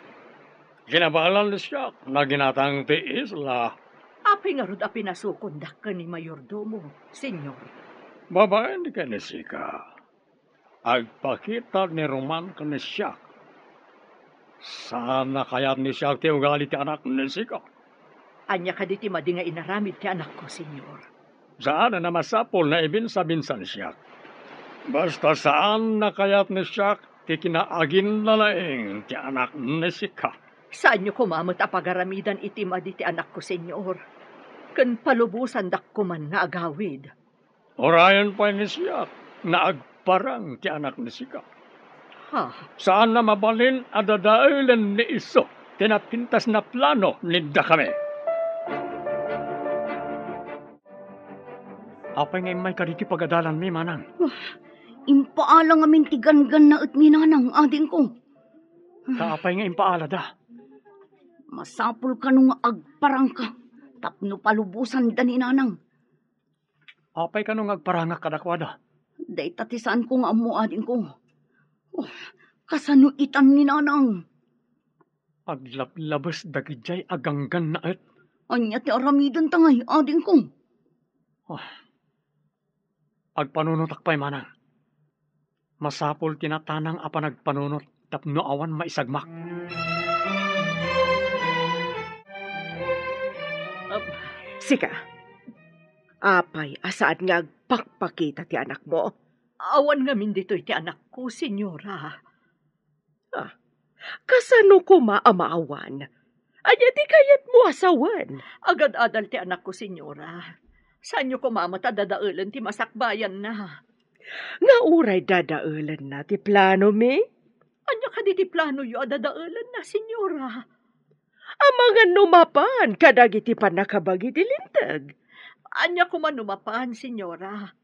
Kinabalan ni siak, naginatang ti isla. Apay ngarud a pinasukondak ken ni mayordomo, Señor? Babaen ken ni sika. Agpakita ni Roman ken ni siak. Saan a kayat ni siak ti ugali ti anak ni sika. Ania kadi ti madi nga inaramid ti anakko, Señor? Saan a masapul nga ibinsa-binsa ni siak. Basta saan a kayat ni siak ti kinaaginlalaing ti anak ni sika. Saanyo koma met a pagaramidan iti madi ti anakko, Señor. Ken palubosandak koman nga agawid. Urayen pay ni siak nga agparang ti anak ni sika. Ha? Saan a mabalin a dadaelen ni isu ti napintas a plano ni dakami. Apay nga immay kaditi pagadalanmi, manang? Ah, impaala ngamin ti ganggannaet ni nanang, adingko. Ta apay nga impaalada? Masapul kano nga agparangka tapno palubosanda ni nanang. Apay kano nga agparangak kadakuada? Dayta ti saanko nga ammo, adingko. Oh, kasano itan ni nanang? Aglablabes dagidiay a ganggannaet. Ania ti aramidenta ngay, adingko? Ah, agpanunotak pay, manang. Masapul ti natanang a panagpanunot tapno awan maisagmak. Ap-, Sika, apay a saan nga agpakpakita ti anakmo? Awan ngamin ditoy ti anakko, Señora. Ah, kasano koma a maawan? Ania ti kayatmo a sawen? Agad-adal ti anakko, Señora. Saanyo koma met a dadaelen ti masakbayanna. Nga uray dadaelenna ti planomi? Ania kadi ti planoyo a dadaelenna, Señora? Amangan no mapan kadagiti pannakabagi ti Linteg. Ania koma no mapan, Señora?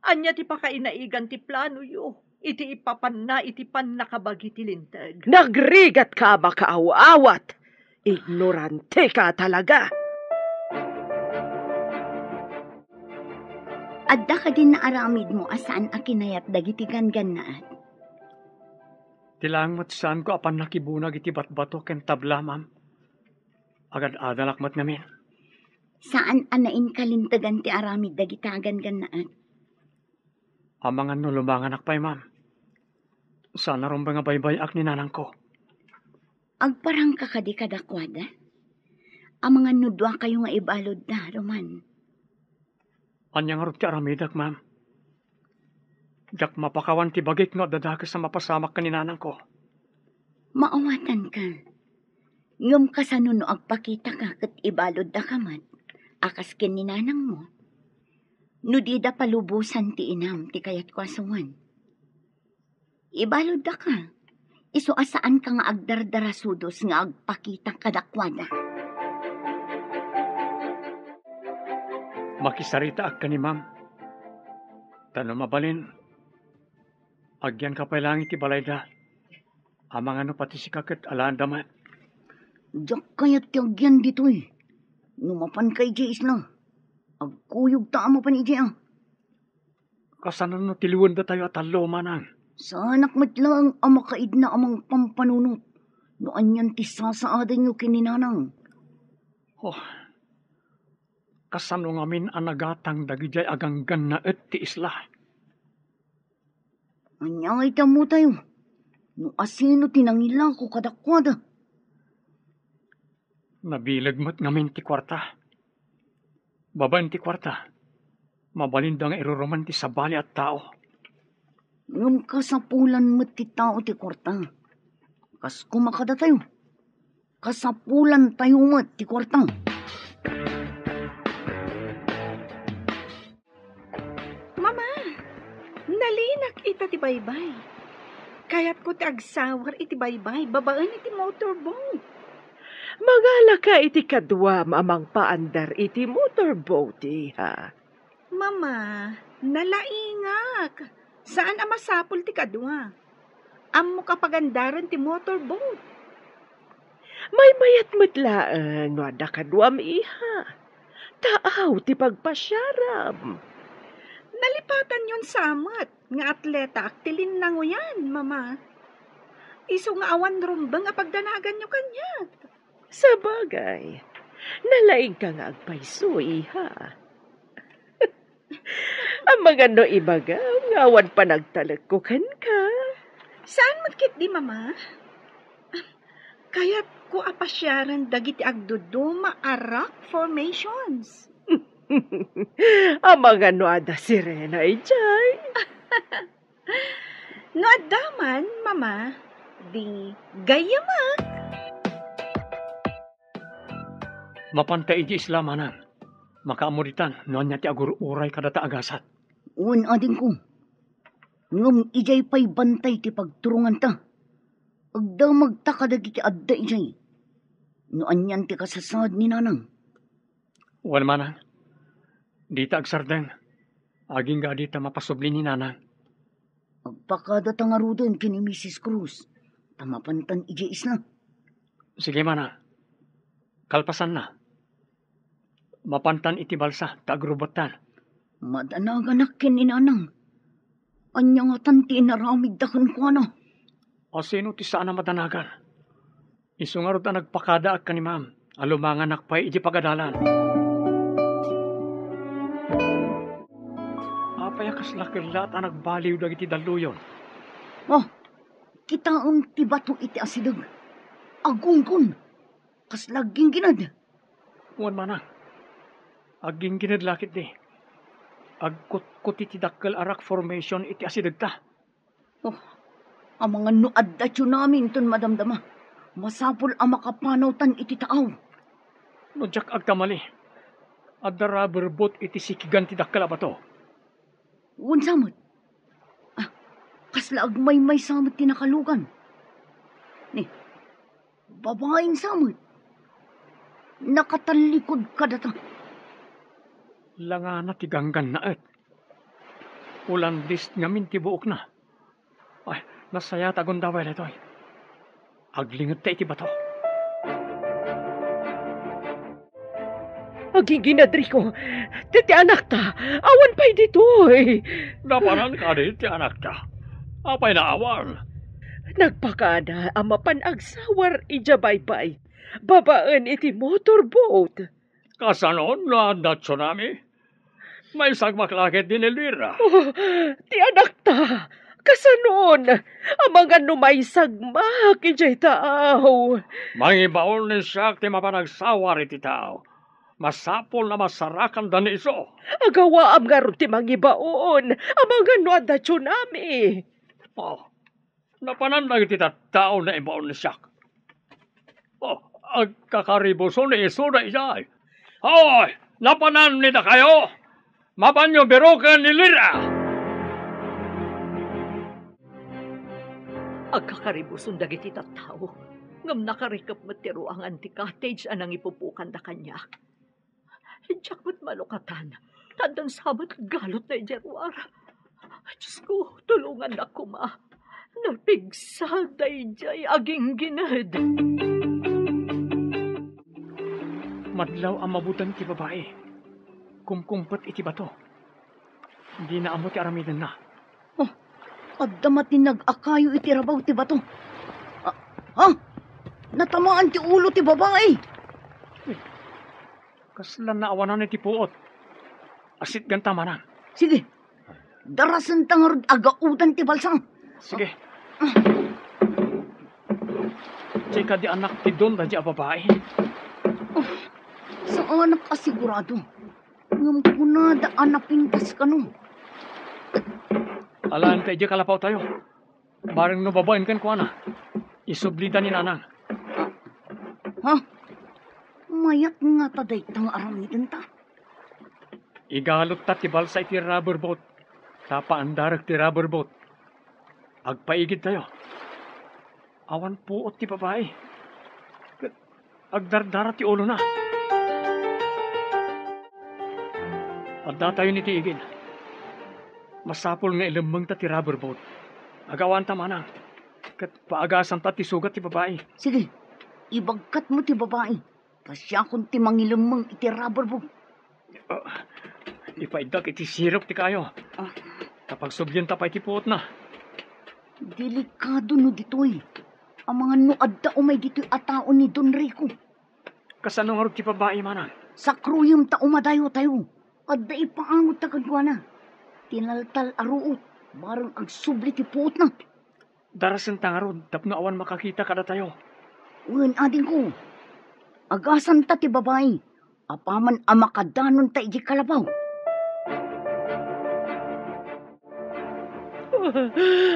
Ania ti pakainaigan ti planoyo iti ipapanna iti pannakabagi ti Linteg? Nagrigatka a makaaw-awat! Ignoranteka talaga! Adda kadin naaramidmo a saan a kinayat dagiti ganggannaet? Ti laeng met saanko a pannakibunag iti batbato ken tabla, ma'am. Agad-adalak met ngamin. Saan a nainkalintegan ti aramid dagita a ganggannaet. Amangan no lumanganak pay, ma'am. Saan a rumbeng a baybay-ak ni nanangko. Agparangka kadi kadakuada? Amangan no duakayo nga ibaludda, Roman. Ania ngarud ti aramidek, ma'am? Diak mapakawan ti bagik no adda dakes a mapasamak ken ni nanangko. Maawatanka. Ngem kasano no agpakitaka ket ibaluddaka met a kas ken ni nanangmo? No dida palubosan ti inam ti kayatko a suwen. Ibaluddaka. Isu a saanka nga agdardarasudos nga agpakita kadakuada. Makisaritaak ken ni Ma'am. Ta no mabalin, agyanka pay laeng iti balayda. Amangan no pati sika ket alaenda met. Diak kayat ti agyan ditoy. No mapanka idiay isla, agkuyogta a mapan idiay a. Kasano no tiliwendatayo a tallo, manang? Saanak met laeng a makaidna a mangpampanunot no anian ti sasaadanyo ken ni nanang. Oh, kasano ngamin a nagatang dagidiay a ganggannaet ti isla? Ania ngay ti ammotayo no asino ti nangilako kadakuada? Nabileg met ngamin ti kuarta. Babaen ti kuarta, mabalinda nga iruruman ti sabali a tao. Ngem kasapulan met ti tao ti kuarta. Kas kumakadatayo, kasapulantayo met ti kuarta. Mama, nalinak ita ti baybay. Kayatko ti agsawar iti baybay babaen iti motorboat. Mangalaka iti kaduam a mangpaandar iti motorboat, iha. Mama, nalaingak. Saan a masapul ti kadua. Ammok a pagandaren ti motorboat. Maymayat met laeng no adda kaduam, iha. Taaw ti pagpasiaram. Nalipatanyon sa met nga atletaak ti linnangoyan, Mama. Isu nga awan rumbeng a pagdanaganyo kaniak. Sabagay, nalaingka nga agpayso, iha. Amangan no ibagam nga awan panagtalekko kenka. Saan met ketdi, Mama? Kayatko a pasiaren dagiti agduduma a rock formations. Amangan no adda sirena idiay. No adda man, Mama, di gayyamak. Mapanta idiay isla, manang. Makaammo ditan no ania ti agur-uray kadata a gasat. Wen, adingko. Ngem idiay pay bantay ti pagturonganta. Agdamagta kadagiti adda idiay. No anian ti kasasaad ni nanang. Wen, manang. Dita agsardeng. Agingga dita mapasubli ni nanang. Agpakadata ngaruden ken ni Misis Cruz, ta mapantan idiay isla. Sige, manang. Kalpasanna, mapantan iti balsa ta agrubettan. Madanaganak ken ni nanang. Ania ngatan ti inaramidda kenkuana? Asino ti saan a madanagan? Isu ngarud a nagpakadaak ken ni Ma'am a lumanganak pay iti pagadalan. Apay a kasla kellaat a nagbaliw dagiti dalluyon? Oh, kitaem ti bato iti asideg. Agunggon. Kasla agginggined. Wen, manang. Agginggined la ketdi. Agkutkuti ti dakkel a rock formation iti asidegta. Oh, amangan no adda tsunami inton madamdama. Masapul a makapanawtan iti taaw. No diak agkamali, adda rubber boat iti sikigan ti dakkel a bato. Wen sa met. Ah, kasla agmaymaysa met ti nakalugan. Ni, babaen sa met. Nakatallikod kadata. Langana ti ganggannaet. Ulandis ngamin ti buokna. Ay, nasayaat a gundaway daytoy. Aglingetta iti bato. Aginginadriko, ti, ti anakta, awan pay ditoy. Napanan kadi ti anakta? Apay naawan? Nagpakada a mapan agsawar idiay baybay, babaen iti motorboat. Kasano no adda tsunami? Maisagmak la ketdi ni Elvira. Oh, ti anakta, kasanon? Amangan no maisagmak idiay taaw. Mangibaon ni siak ti mapan agsawar iti taaw. Masapul a masarakanda ni isu. Agawaam ngarud ti mangibaon, amangan no adda tsunami. Oh, napanan dagiti tattao nga ibaon ni Siak. Oh, agkakaribuson ni isu daydiay. Hoy, napanan ni dakayo? Mapanyo biroken ni Lira. Agkakaribuson dagiti tattao, ngem nakarikep met ti ruangan ti cottage a nangipupukanda kaniak. Diak met malukatan, ta addan sa met galutna idiay ruar. Diosko, tulongannak koma. Napigsa daydiay a ginggined. Madlaw a mabuteng ti babai. Kumkumpet iti bato. Dina ammo ti aramidenna. Oh, adda matinag a kayo iti rabaw ti bato. Ah, ha? Natamaan ti ulo ti babai. Kasla naawanan iti puot. Asitganta manang. Sige. Darasenta ngarud a gaodan ti balsa. Sige. Ti kadi anak ti don daydiay a babai. Oh, saanak a sigurado. Ngem kunada a napintas kano. Alaenta idiay kalapaw tayo. Bareng no babaen kenkuana, isublida ni nanang. Ha? Mayat ngata dayta nga aramidenta? Igalutta ti balsa iti rubber boat. Ta paandarek ti rubber boat. Agpaigid tayo. Awan puot ti babai. Ket agdardara ti ulona. Adda tayo iti igid. Masapul nga ilemmengta ti rubber boat. Agawanta manang. Ket paagasanta ti sugat ti babai. Sige, ibagkatmo ti babai. Ta siakon ti mangilemmeng iti rubber boat. Ah, ipaiddak iti sirok ti kayo. Ah. Ta pagsublienta pay ti puotna. Delikado no ditoy. Amangan no adda umay ditoy a tao ni Don Rico. Kasano ngarud ti babai, manang? Sakruyem ta umadayo tayo. Adda ipaangotta kenkuana. Tinaltal a ruot, bareng agsubli ti puotna. Darasenta ngarud tapno awan makakita kadatayo. Wen, adingko. Agasanta ti babai. Apaman a makadanonta idiay kalapaw.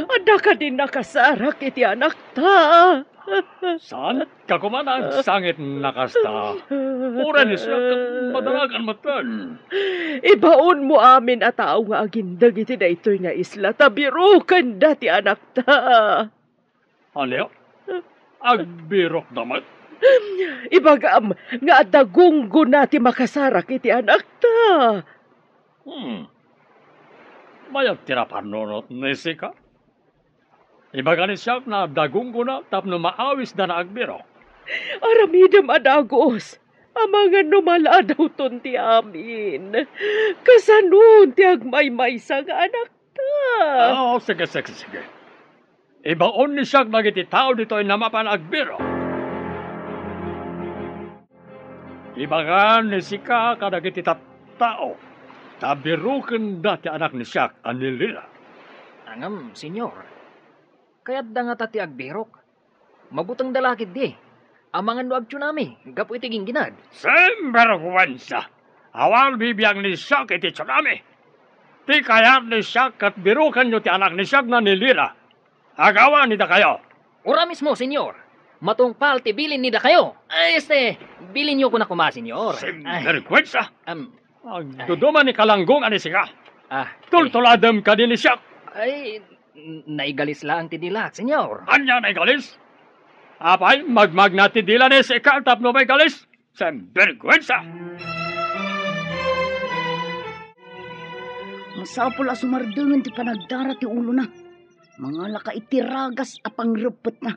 Adda kadi nakasarak iti anakta? Saan ka kuman agsangit na kasta? Uray ni Siak, madaragan metten. Ibaonmo amin a tao nga agindeg iti daytoy nga isla ta birokenda ti anakta. Ania? Agbirokda met? Ibagam nga adda gunggona ti makasarak iti anakta. Hmm. Mayat ti napannunot ni Sika. Ibaga ni Siak nga adda gunggona tapno maawisda nga agbirok. Aramidem a dagus, amangan no maladawton ti amin. Kasanon ti agmaymaysa nga anakta? Ah, sige, sige, sige. Ibaon ni Siak dagiti tao ditoy nga mapan agbirok. Ibaga ni Sika kadagiti tattao ta birokenda ti anak ni Siak a ni Lira. Ngem, Señor, kayatda ngata ti agbirok? Mabutengda la ketdi, amangan no agtsunami gapu iti ginggined. Sinberguensa! Awan bibiang ni Siak iti tsunami. Ti kayat ni Siak ket birokenyo ti anak ni Siak nga ni Lira. Agawan ni dakayo. Ura mismo, Señor. Matungpal ti bilin ni dakayo. Ay, este, bilinyo koma, Señor. Sinberguensa! Ay. Em. Agduduma ni kalanggongan ni Sika. Ah, eh. Tultuladem kadi ni Siak. Ay, n-, naigalis laeng ti dilak, Señor. Ania naigalis? Apay, magmagna ti dila ni Sika tapno maigalis? Sinberguensa! Masapul a sumardengen ti panagdara ti ulona. Mangalaka iti ragas a pangreppetna.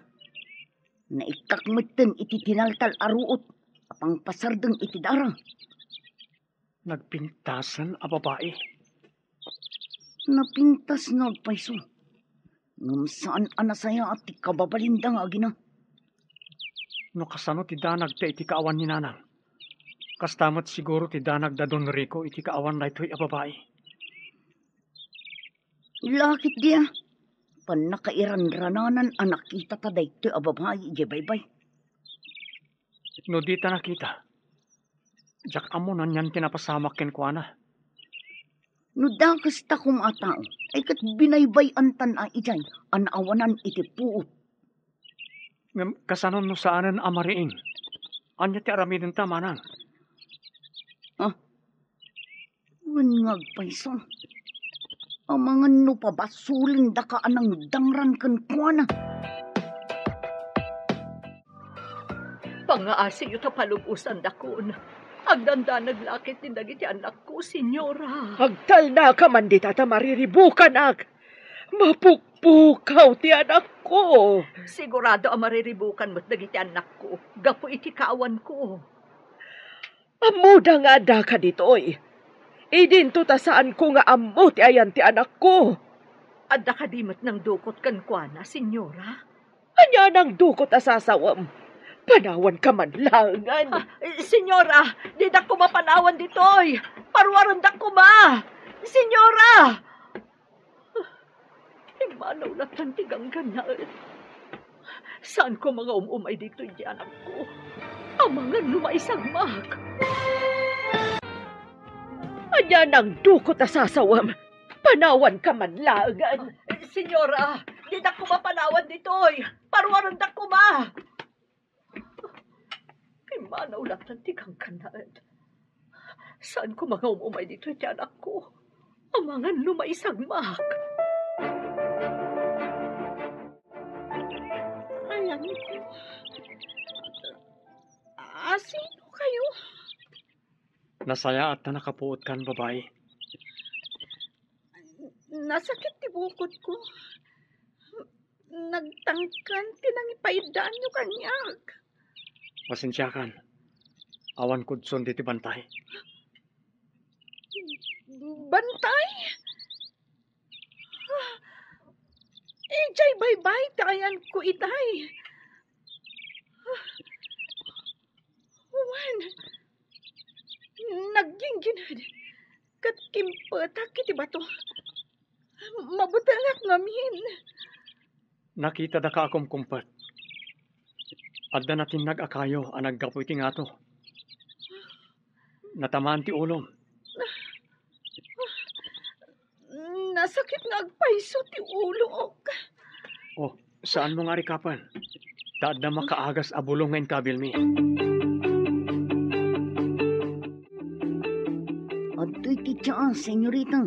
Naikkak metten iti tinaltal a ruot a pangpasardeng iti dara. Nagpintasen a babai. Napintas nga agpayso. Ngem saan a nasayaat ti kababalinda nga agina. No kasano ti danagta iti kaawan ni Nanang, kasta met siguro ti danag da Don Rico iti kaawan daytoy a babai. Lakit dia, pannakairanrananan a nakitata daytoy a babai idiay baybay. No dita nakita, Diak ammo no anian ti napasamak kenkuana. No dakes ta koma a tao, ay ket binaybay-antan a idiay a naawanan iti puot. Ngem kasano no saanen a mariing? Ania ti aramidenta, manang? Ah, wen nga agpayso. Amangan no pabasolendaka a nangdangran kenkuana. Pangngaasiyo ta palubosandakon. Agdandanag la ketdi dagiti anakko, Senyora. Agtalnaka man dita ta mariribukanak. Mapukpukaw ti anakko. Sigurado a mariribukan met dagiti anakko gapu iti kaawanko. Ammoda nga addaka ditoy. Idinto ta saanko nga ammo ti ayan ti anakko. Adda kadi met nangdukot kenkuana, Senyora? Ania nangdukot a sasawem? Panawanka man laengen. Ah, Senyora, didak koma panawan ditoy. Paruarendak koma. Senyora! Immanaw latta ti ganggannaet. Saanko nga um-umay ditoy iti anakko. Amangan no maisagmak. Ania nangdukot a sasawem? Panawanka man laengen. Senyora, didak koma panawan ditoy. Paruarendak koma. Pimmanaw latta ti ganggannaet. Saanko nga um-umay ditoy iti anakko. Amangan no maisagmak. Ayanko. Asino kayo? Nasayaat ta nakapuotkan, babai. Nasakit ti bukotko. Nagtangken ti nangipaidaanyo kaniak. Pasensiakan. Awan kudson ditoy bantay. Bantay? Idiay baybay ti ayanko itay. Wen, nagginggined ket kimpetak iti bato. Mabutengak ngamin. Nakitadaka a kumkumpet. Adda natinnag a kayo a naggapu iti ngato. Natamaan ti ulom. Nasakit nga agpayso ti ulok. Oh, saanmo nga arikapen? Ta adda makaagas a bulong nga inkabilmi. Adtoy ti tsaa, senyorita.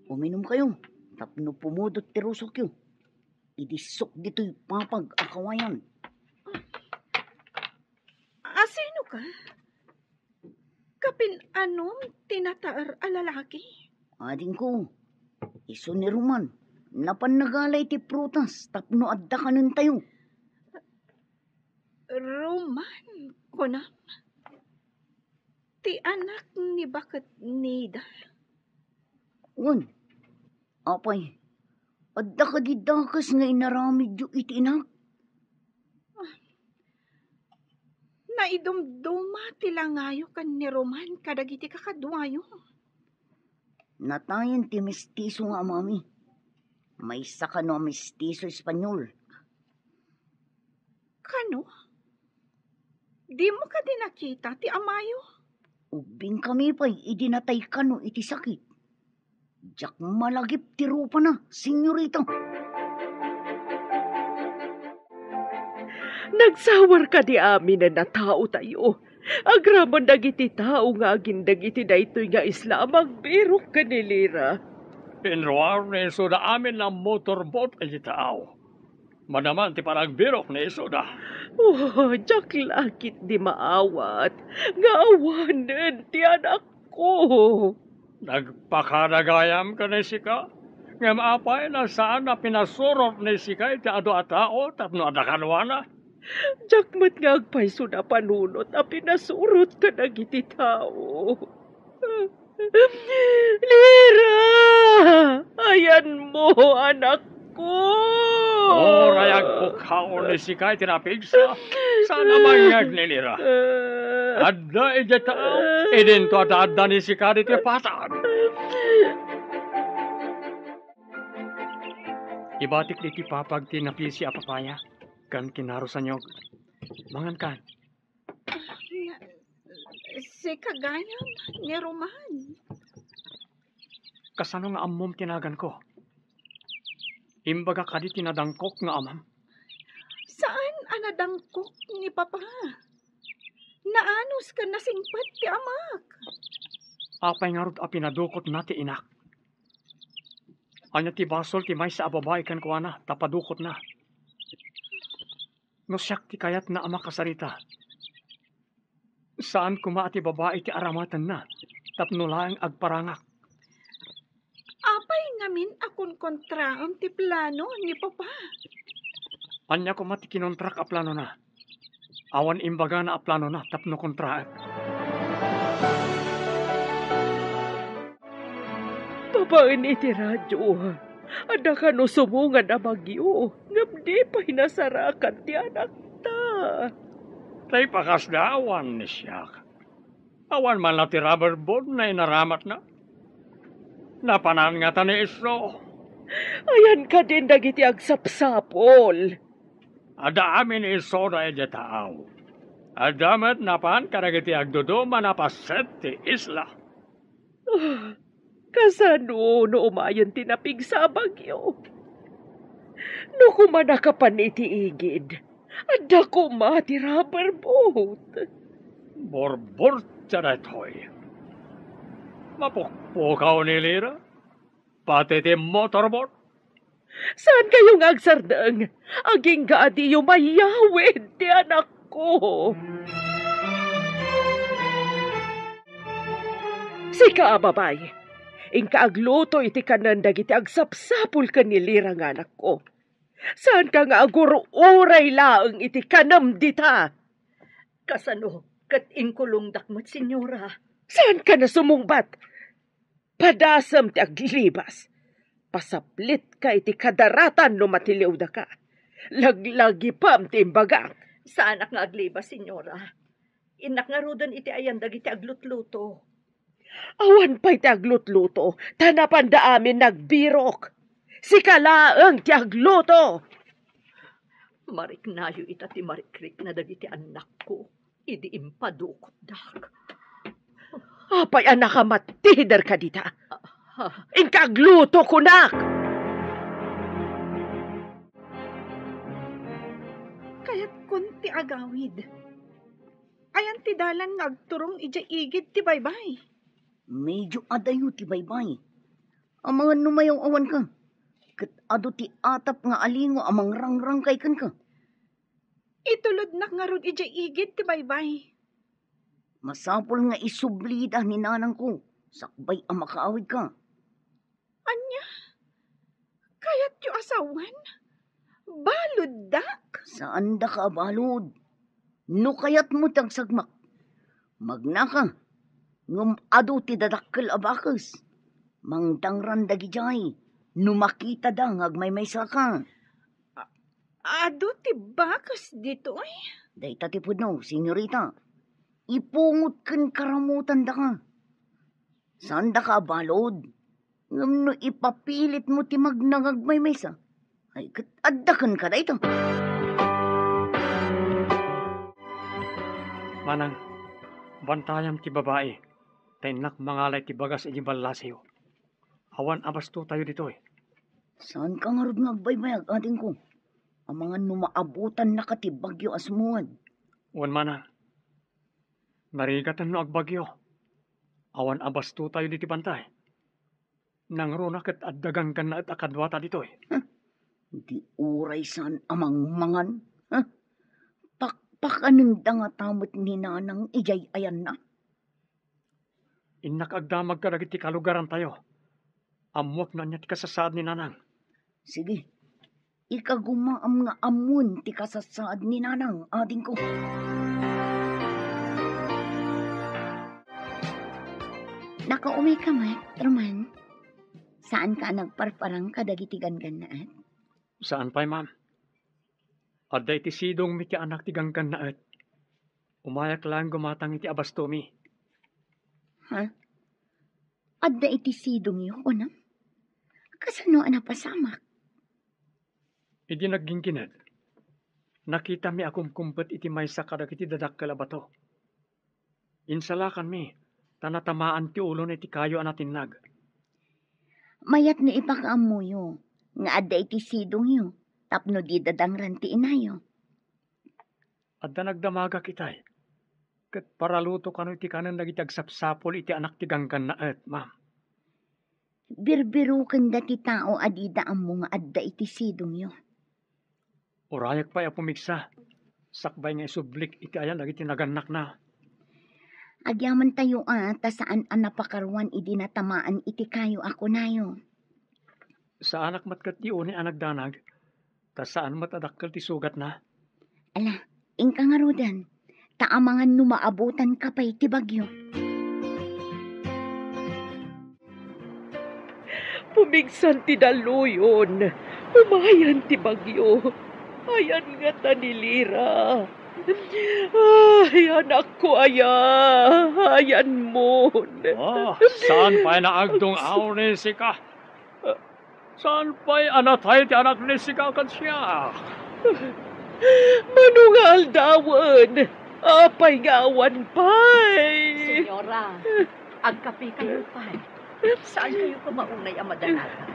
Uminumkayo tapno pumudot ti rusokyo. Idissok ditoy papag a kawayan. Asinoka? Kapin-anom ti nataer a lalaki? Adingko, isu ni Roman, napan nagala iti prutas tapno adda kanentayo. Roman, kunam? Ti anak ni baket Nida? Wen, apay, adda kadi dakes nga inaramidyo iti inak? Naidumduma ti langayo ken ni Roman kadagiti kakaduayo. Natayen ti mestizo nga amami. Maysa kano a mestizo Espanyol. Kano? Dimo kadi nakita ti amayo? Ubbingkami pay idi natay kano iti sakit. Diak malagip ti rupana, senyorita. Nagsawar kadi aminen a taotayo. Agraman dagiti tao nga agindeg iti daytoy nga isla a magbirok ken ni Lira. Pinruar ni Suda amin a motorboat iti tao. Manaman ti panagbirok ni Suda. Oh, diak la ketdi maawat nga awanen ti anakko. Nagpakadagayam ken ni sika, ngem apay no saan a pinasurot ni sika iti adu a tao tapno adda kaduana? Diak met nga agpayso a panunot a pinasurot kadagiti tao. Lira! Ayanmo, anakko! Uray agpukkaon ni sika iti napigsa, saan a mangngeg ni Lira. Adda idiay tao, idinto adda ni sika ditoy patag. Ibatik ditoy papag ti napisi a papaya ken kinarusanyog. Mangankan. Kagayam ni Roman. Kasano nga ammom ti naganko? Imbaga kadi ti nadangkok nga amam? Saan a nadangkok ni Papa. Naanus ken nasingpet ti amak. Apay ngarud a pinadukotna ti inak? Ania ti basol ti maysa a babai kenkuana ta padukotna? No siak ti kayatna a makasarita, saan koma a ti babai ti aramatenna tapno laeng agparangak. Apay ngamin a konkontraem ti plano ni Papa? Ania koma ti kinontrak a planona? Awan imbagana a planona tapno kontraek. Babaen iti radio, adda kano sumungan a bagyo, ngem di pay nasarakan ti anakta. Tay pakasda awan ni siak. Awan man la ti rubber boat nga inaramatna. Napanan ngata ni isu. Ayan kadin dagiti agsapsapol. Adda amin ni isu daydiay tao. Adda met napan kadagiti agduduma a paset ti isla. Ah, kasano no umayen ti napigsa a bagyo? No koma nakapan iti igid, adda koma ti rubber boat. Burburtia daytoy. Mapukpukaw ni Lira. Pati ti motorboat. Saan kayo nga agsardeng? Agingga a diyo mayawid ti anakko. Sika a babay, inka agluto iti kanen dagiti agsapsapul ken ni Lira nga anakko. Saanka nga agur-uray laeng iti kanem dita? Kasano ket inkulongdak met, Senyora? Saanka nga sumungbat? Padasem ti aglibas. Pasaplitka iti kadaratan no matiliwdaka. Laglagipem ti imbagak. Saanak nga aglibas, Senyora. Innak ngaruden iti ayan dagiti aglutluto. Awan pay ti aglutluto, ta napanda amin nagbirok. Sika laeng ti agluto. Mariknayo ita ti marikrikna dagiti annakko idi impadukotdak. Apay a nakamattider ka dita? Ah, ah. Inka agluto, kunak! Kayatkon ti agawid. Ayan ti dalan nga agturong idiay igid ti baybay? Medio adayo ti baybay. Amangan no mayaw-awanka. Ket adu ti atap nga alingo a mangrangrangkay kenka. Itulodnak ngarud idiay igid ti baybay. Masapul nga isublida ni nanangko sakbay a makaawidka. Ania? Kayatyo a sawen? Baluddak? Saandaka a balud. No kayatmo ti agsagmak, magnaka, ngem adu ti dadakkel a bakes. Mangdangran dagidiay no makitada nga agmaymaysaka. A-, adu ti bakes ditoy? Dayta ti pudno, senyorita. Ipungot ken karamutandaka. Saandaka a balud, ngem no ipapilitmo ti magnangagmaymaysa, ay ket adda kenka dayta. Manang, bantayam ti babai, ta innak mangalay ti bagas iti ballasiyo. Awan a bastotayo ditoy. Saanka ngarud nga agbaybayag, adingko? Amangan no maabutannaka ti bagyo a sumungad. Wen, manang, narigaten no agbagyo. Awan a bastotayo ditoy, bantay. Nangruna ket adda ganggannaet a kaduata ditoy. Huh? Di uray saan a mangmangan? Huh? Pakpakanenda ngata met ni nanang idiay ayanna? Innak agdamag kadagiti kalugarantayo. Ammoak no ania ti kasasaad ni nanang. Sige, ikagumaam nga ammon ti kasasaad ni nanang, adingko. Nakaumay ka met, Roman? Saanka a nagparparang kadagiti ganggannaet? Saan pay, ma'am. Adda iti sidongmi ti anak ti ganggannaet. Umayak laeng gumatang iti abastomi. Ha? Adda iti sidongyo, kunam? Kasano a napasamak? Idi nagginggined, nakitami a kumkumpet iti maysa kadagiti dadakkel a bato. Insalakanmi, ta natamaan ti ulona iti kayo a natinnag. Mayat no ipakaammoyo nga adda iti sidongyo tapno dida dangran ti inayo. Adda nagdamagak itay, ket paraluto kano iti kanen dagiti agsapsapul iti anak ti ganggannaet, ma'am. Birbirokenda ti tao a dida ammo nga adda iti sidongyo. Urayek pay a pumigsa, sakbay nga isublik iti ayan dagiti nagannakna. Agyamantayo a ta saan a napakaruan idi natamaan iti kayo a kunayo. Saanak met ket ti unay a nagdanag, ta saan met a dakkel ti sugatna. Ala, inka ngaruden, ta amangan no maabutanka pay ti bagyo. Pumigsan ti dalluyon, umayan ti bagyo. Ayan ngata ni Lira. Ay, anakko aya, ayanmon. Ah, saan pay naagdung-aw ni sika? Saan pay a natay ti anak ni sika ken siak? Mano nga aldawen? Apay nga awan pay? Senyora, agkapikayo pay. Saan kayo koma unay a madanagan?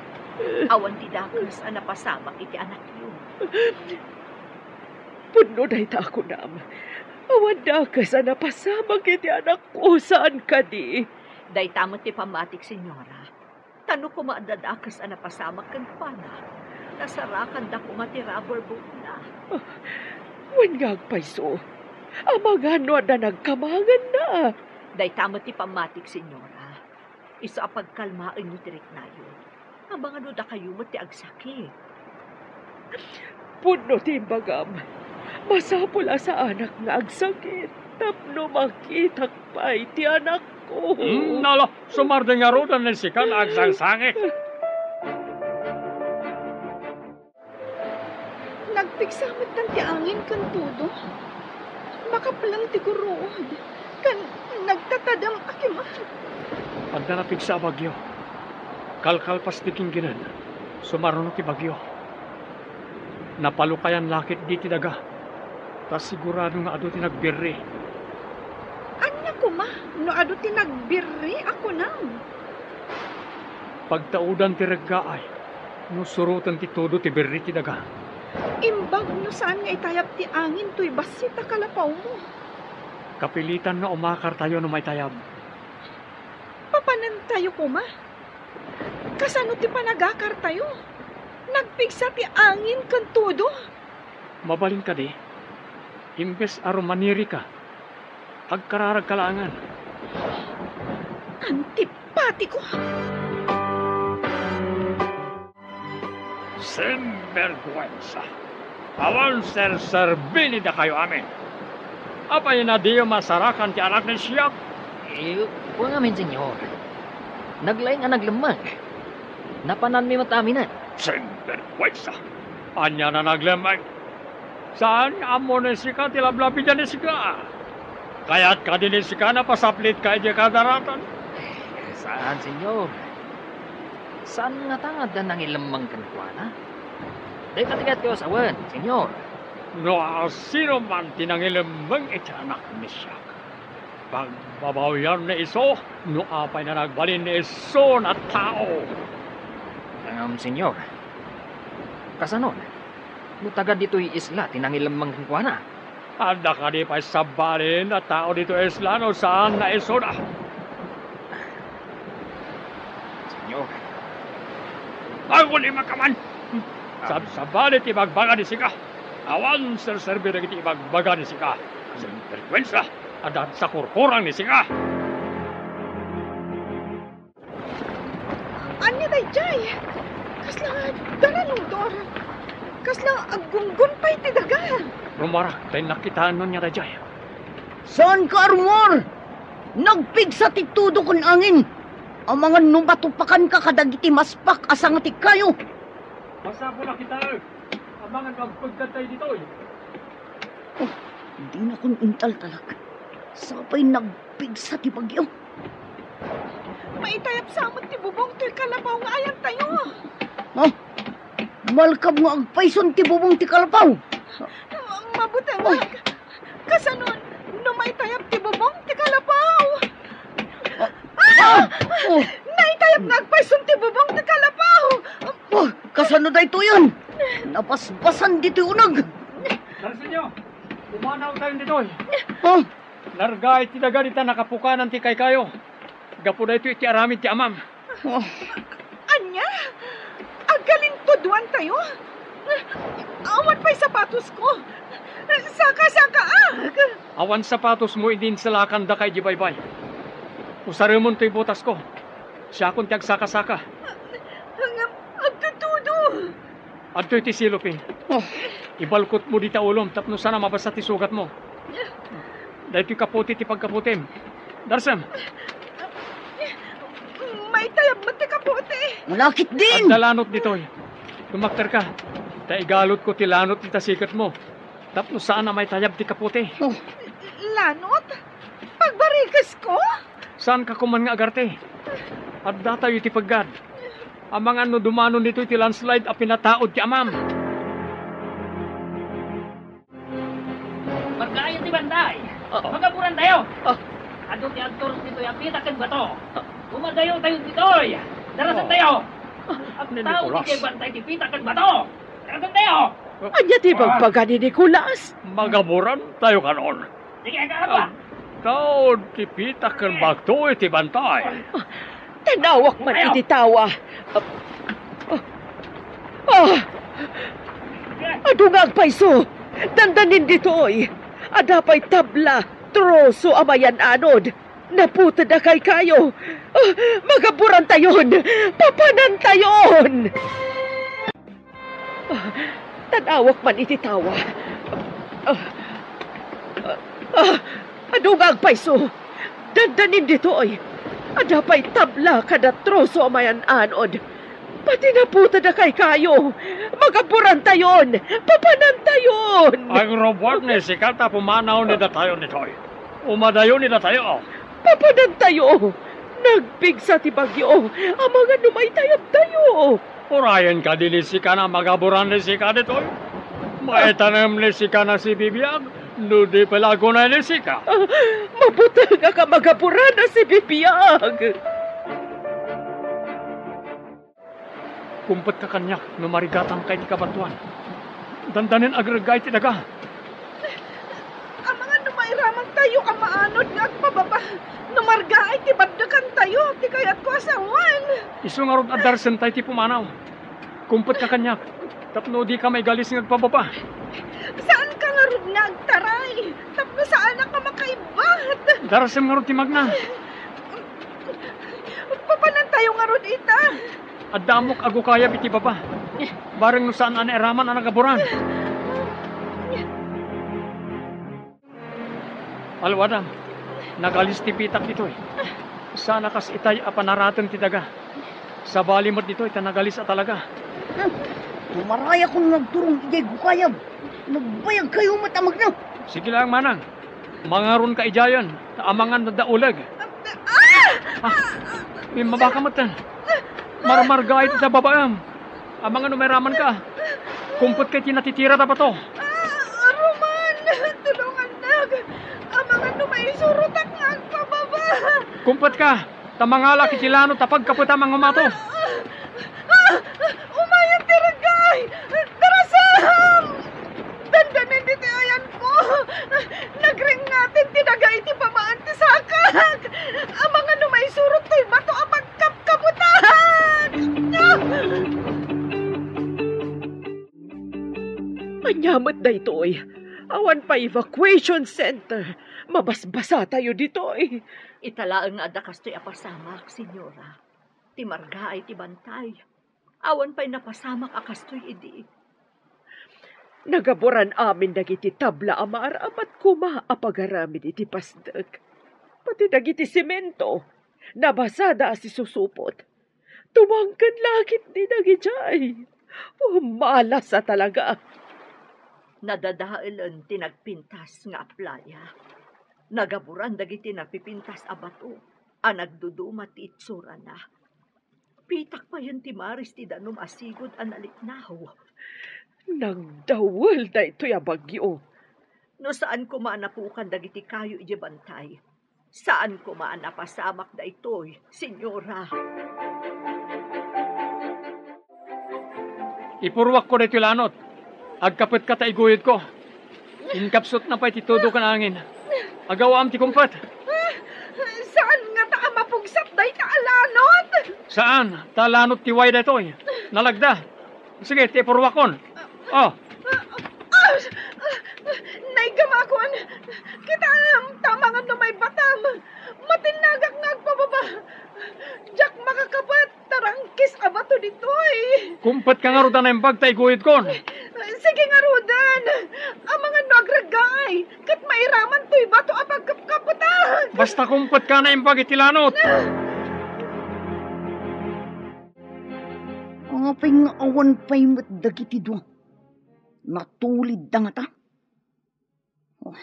Awan ti dakes a napasamak iti anakyo. Pudno dayta a kunam. Awan dakes a napasamak iti anakko, saan kadi? Dayta met ti pammatik, senyora. Ta no koma adda dakes a napasamak kenkuana, nasarakanda koma ti rubber boatna. Wen nga agpayso, amangan no adda nagkamanganna. Dayta met ti pammatik, senyora. Isu a pagkalmaenyo ti riknayo. Amangan no dakayo met ti agsakit. Pudno ti imbagam. Masapul a saanak nga agsakit tapno makitak pay ti anakko. Hmm, nala, sumardeng ngaruden ni sika nga agsangsangit. Nagpigsa met ti angin ken todo. Makapleng ti guruod, ken nagtatadem a kimat. Adda napigsa a bagyo. Kalkalpas ti gingginen, sumarno ti bagyo. Napalukayan la ketdi ti daga, ta sigurado nga adu ti nagbirri. Ania koma no adu ti nagbirri a kunam? Pagtaudan ti reggaay no suroten ti todo ti birri ti daga. Imbag no saan nga itayab ti angin toy bassit a kalapawmo. Kapilitan nga umakartayo no maitayab. Papanantayo koma? Kasano ti panagakartayo? Nagpigsa ti angin ken todo. Mabalin kadi, imbes a rumanirika, agkararagka laengen. Antipatiko! Sinbergwensa! Awan serserbi ni dakayo amin. Apay a diyo masarakan ti anak ni siak? Eh, wen ngamin, Senyor. Naglaing a naglemmeng. Napananmi met aminen. Sinbergwensa! Ania a naglemmeng? Saan nga ammo ni sika ti lablabidan ni sika? Kayat kadi ni sika a pasaplit ka idiay kadaratan? Eh, saan, Senyor. Saan ngata nga adda nangilemmeng kenkuana? Dayta ti kayatko a sawen, Senyor. No sino man ti nangilemmeng iti anak ni siak, pagbabawian ni isu no apay a nagbalin ni isu a tao. Ngem, Senyor, kasanon no taga ditoy isla ti nangilemmeng kenkuana? Adda kadi pay sabali a tao ditoy isla no saan nga isuda? Senyor. Agullimaka man! Sab-, sabali ti ibagbaga ni sika. Awan serserbi dagiti ibagbaga ni sika. Sinbergwensa! Adda sakurkurang ni sika! Ania daydiay? Kasla daranudor. Kasla aggunggon pay ti daga. Rumarak, ta innak kitaen no ania daydiay. Saanka a rummuar! Nagpigsa ti todo ken angin. Amangan no matupakanka kadagiti maspak a sanga ti kayo. Masapul a kitaek. Amangan no agpegkadtayo ditoy. Oh, dinakon intaltalek. Sapay nagpigsa ti bagyo. Maitayab sa met ti bubong toy kalapaw nga ayantayo. Ha? Malkab nga agpayson ti bubong ti kalapaw. Mabutengak. Oh. Kasanon, Maitayab ti bubong ti kalapaw. Ah! Ah! Oh! Naitayab nga agpayson ti bubong ti kalapaw. Oh, kasano daytoyen? Nabasbasan ditoy uneg. Darsenyo, pumanawtayon ditoy. Oh! Nargaay ti daga dita nakapukanan ti kaykayo. Gapu daytoy iti aramid ti amam. Oh. Ania? Agkalintuduantayo? Awan pay sapatosko. Saka-sakaak. Awan sapatosmo idi insalakandaka idiay baybay. Usaremon toy botasko. Siakon ti agsaka-saka. Ngem agtudtudo. Adtoy ti silopin. Oh. Ibalkotmo dita ulom tapno saan a mabasa ti sugatmo. Daytoy kapote ti pagkapotem. Darsem. Maitayab met ti kapote. Malakit din! Adda lanot ditoy. Tumakderka. Ta igalotko ti lanot ita siketmo. Tapno saan a maitayab ti kapote. Oh. Lanot? Pagbarikesko? Saanka koman nga agarte? Addatayo iti peggad. Amangan no dumanon ditoy ti landslide a pinataud ti amam. Margaay ti bantay. Ah. Magaburantayo. Ah. Adu ti agturong ditoy a pita ken bato. Ah. Tumadayotayo ditoy. Darasentayo. Ah. Agtaud ti bantay ti pita ken bato. Darasentayo. Ania ti ibagbaga ni Nicolas? Magaburantayo kanon. Sige, agtaud ti pita ken bato iti bantay. Tan-awak man iti tawa. Ah! Adu nga agpayso! Dandanin ditoy! Adda pay tabla, troso a mayan-anod. Naputed a kaykayo. Ah, magaburantayon! Papanantayon! Ah, tan-awak man iti tawa. Ah, ah, ah, adu nga agpayso. Dandanin ditoy. Adda pay tabla kada troso a mayan-anod. Pati naputed a kaykayo. Magaburantayon. Papanantayon. Agrubuak ni sika ta pumanaw ni datayo ditoy. Umadayo ni datayo. Papanantayo. Nagpigsa ti bagyo. Amangan no maitayabtayo. Urayen kadi ni sika na magaburan ni sika ditoy? Maitanem ni sika na sibibiag, no di pay la agunay ni sika. Ah, mabutengak a magaburan a sibibiag. Kumpetka kaniak no marigatamka iti kabatoan. Dandanen agregga iti daga. Amangan no mairamangtayo a maanod nga agpababa, no margaay ti baddekantayo ti kayatko a sawen. Isu ngarud a darsentay ti pumanaw. Kumpetka kaniak, tapno dika maigalis nga agpababa. Saanka ngarud nga agtaray, tapno saanak a makaibbat. Darsem ngarud ti magna. Papanantayo ngarud ita. Adda ammok a gukayab iti baba. Bareng no saan a nairaman a nagaburan. Alwadam, nagalis ti pitak ditoy. Saan a kas itay a panaraten ti daga. Sabali met ditoy ta nagalis a talaga. Hmm. Tumaray a kun nagturong idiay gukayab. Nagbayagkayo met a magna. Sige laeng, manang. Mangaronka idiayen, ta amangan no adda uleg. Ah! Ah! Immabaka metten. Marmargaay ti babaem. Amangan no mairamanka. Kumpetka iti natitira a bato. Ah, Roman, tulongannak. Amangan no maisurotak nga agpababa. Kumpetka, ta mangalak iti lanot a pagkapet a mangumato. Ah! Ah! Umayen ti reggay! Darasam! Dandanen ditoy ayanko! Nagringngaten ti daga iti pamaan ti sakak! Amangan no maisurot toy bato a pagkapkabutan! Ania met daytoy? Awan pay evacuation center. Mabasbasatayo ditoy. Ita laeng nga adda kastoy a pasamak, Senyora. Ti margaay ti bantay. Awan pay napasamak a kastoy idi. Nagaburan amin dagiti tabla a maaramat koma a pagaramid iti pasdek. Pati dagiti semento, nabasada a sisusupot. Tumangken la ketdi dagidiay. Oh, malas a talaga. Nadadaelen ti nagpintas nga aplaya. Nagaburan dagiti napipintas a bato a nagduduma ti itsurana. Pitak payen ti maris ti danum a sigud a naliknaw. Nagdawel daytoy a bagyo. No saan koma a napukan dagiti kayo idiay bantay, saan koma a napasamak daytoy, Senyora. Ipurruakko daytoy lanot. Agkapetka ta iguyodko. Inkapsutna pay ti tudo ken angin. Agawaam ti kumpet. Ah, saan ngata a mapugsat dayta a lanot? Saan, ta lanot ti way daytoy. Nalagda. Sige, ti ipurruakon. Oh. Ah, ah, ah, naigamakon. Kitaem, ta amangan no maibatam. Matinnagak nga agpababa. Diak makakapet. Tarangkis a bato ditoy. Kumpetka ngarud a naimbag ta iguyodkon. Sige ngaruden. Amangan no agreggaay, ket mairaman toy bato a pagkapkapetak. Basta kumpetka a naimbag iti lanot. Apay nga awan pay met dagiti dua? Natulidda ngata? Oh,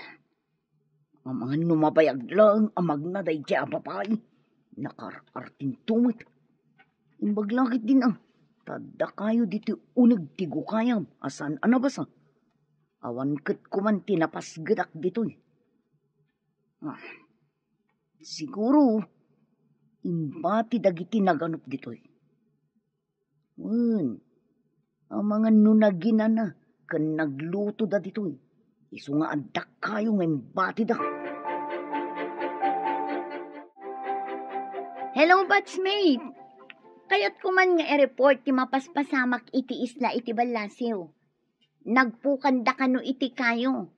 amangan no mabayag laeng a magna daydiay a babai, nakaar-artinto met. Imbag la ketdin a, ta adda kayo ditoy uneg ti gukayam a saan a nabasa. Awan ket koman ti napasgetak ditoy. Ah, siguro, imbati dagiti naganup ditoy. Wen, amangan no naginana ken naglutoda ditoy, isu nga adda kayo nga imbatida. Hello, batchmate! Kayatko man nga i-report ti mapaspasamak iti isla iti ballasiw. Nagpukanda kano iti kayo,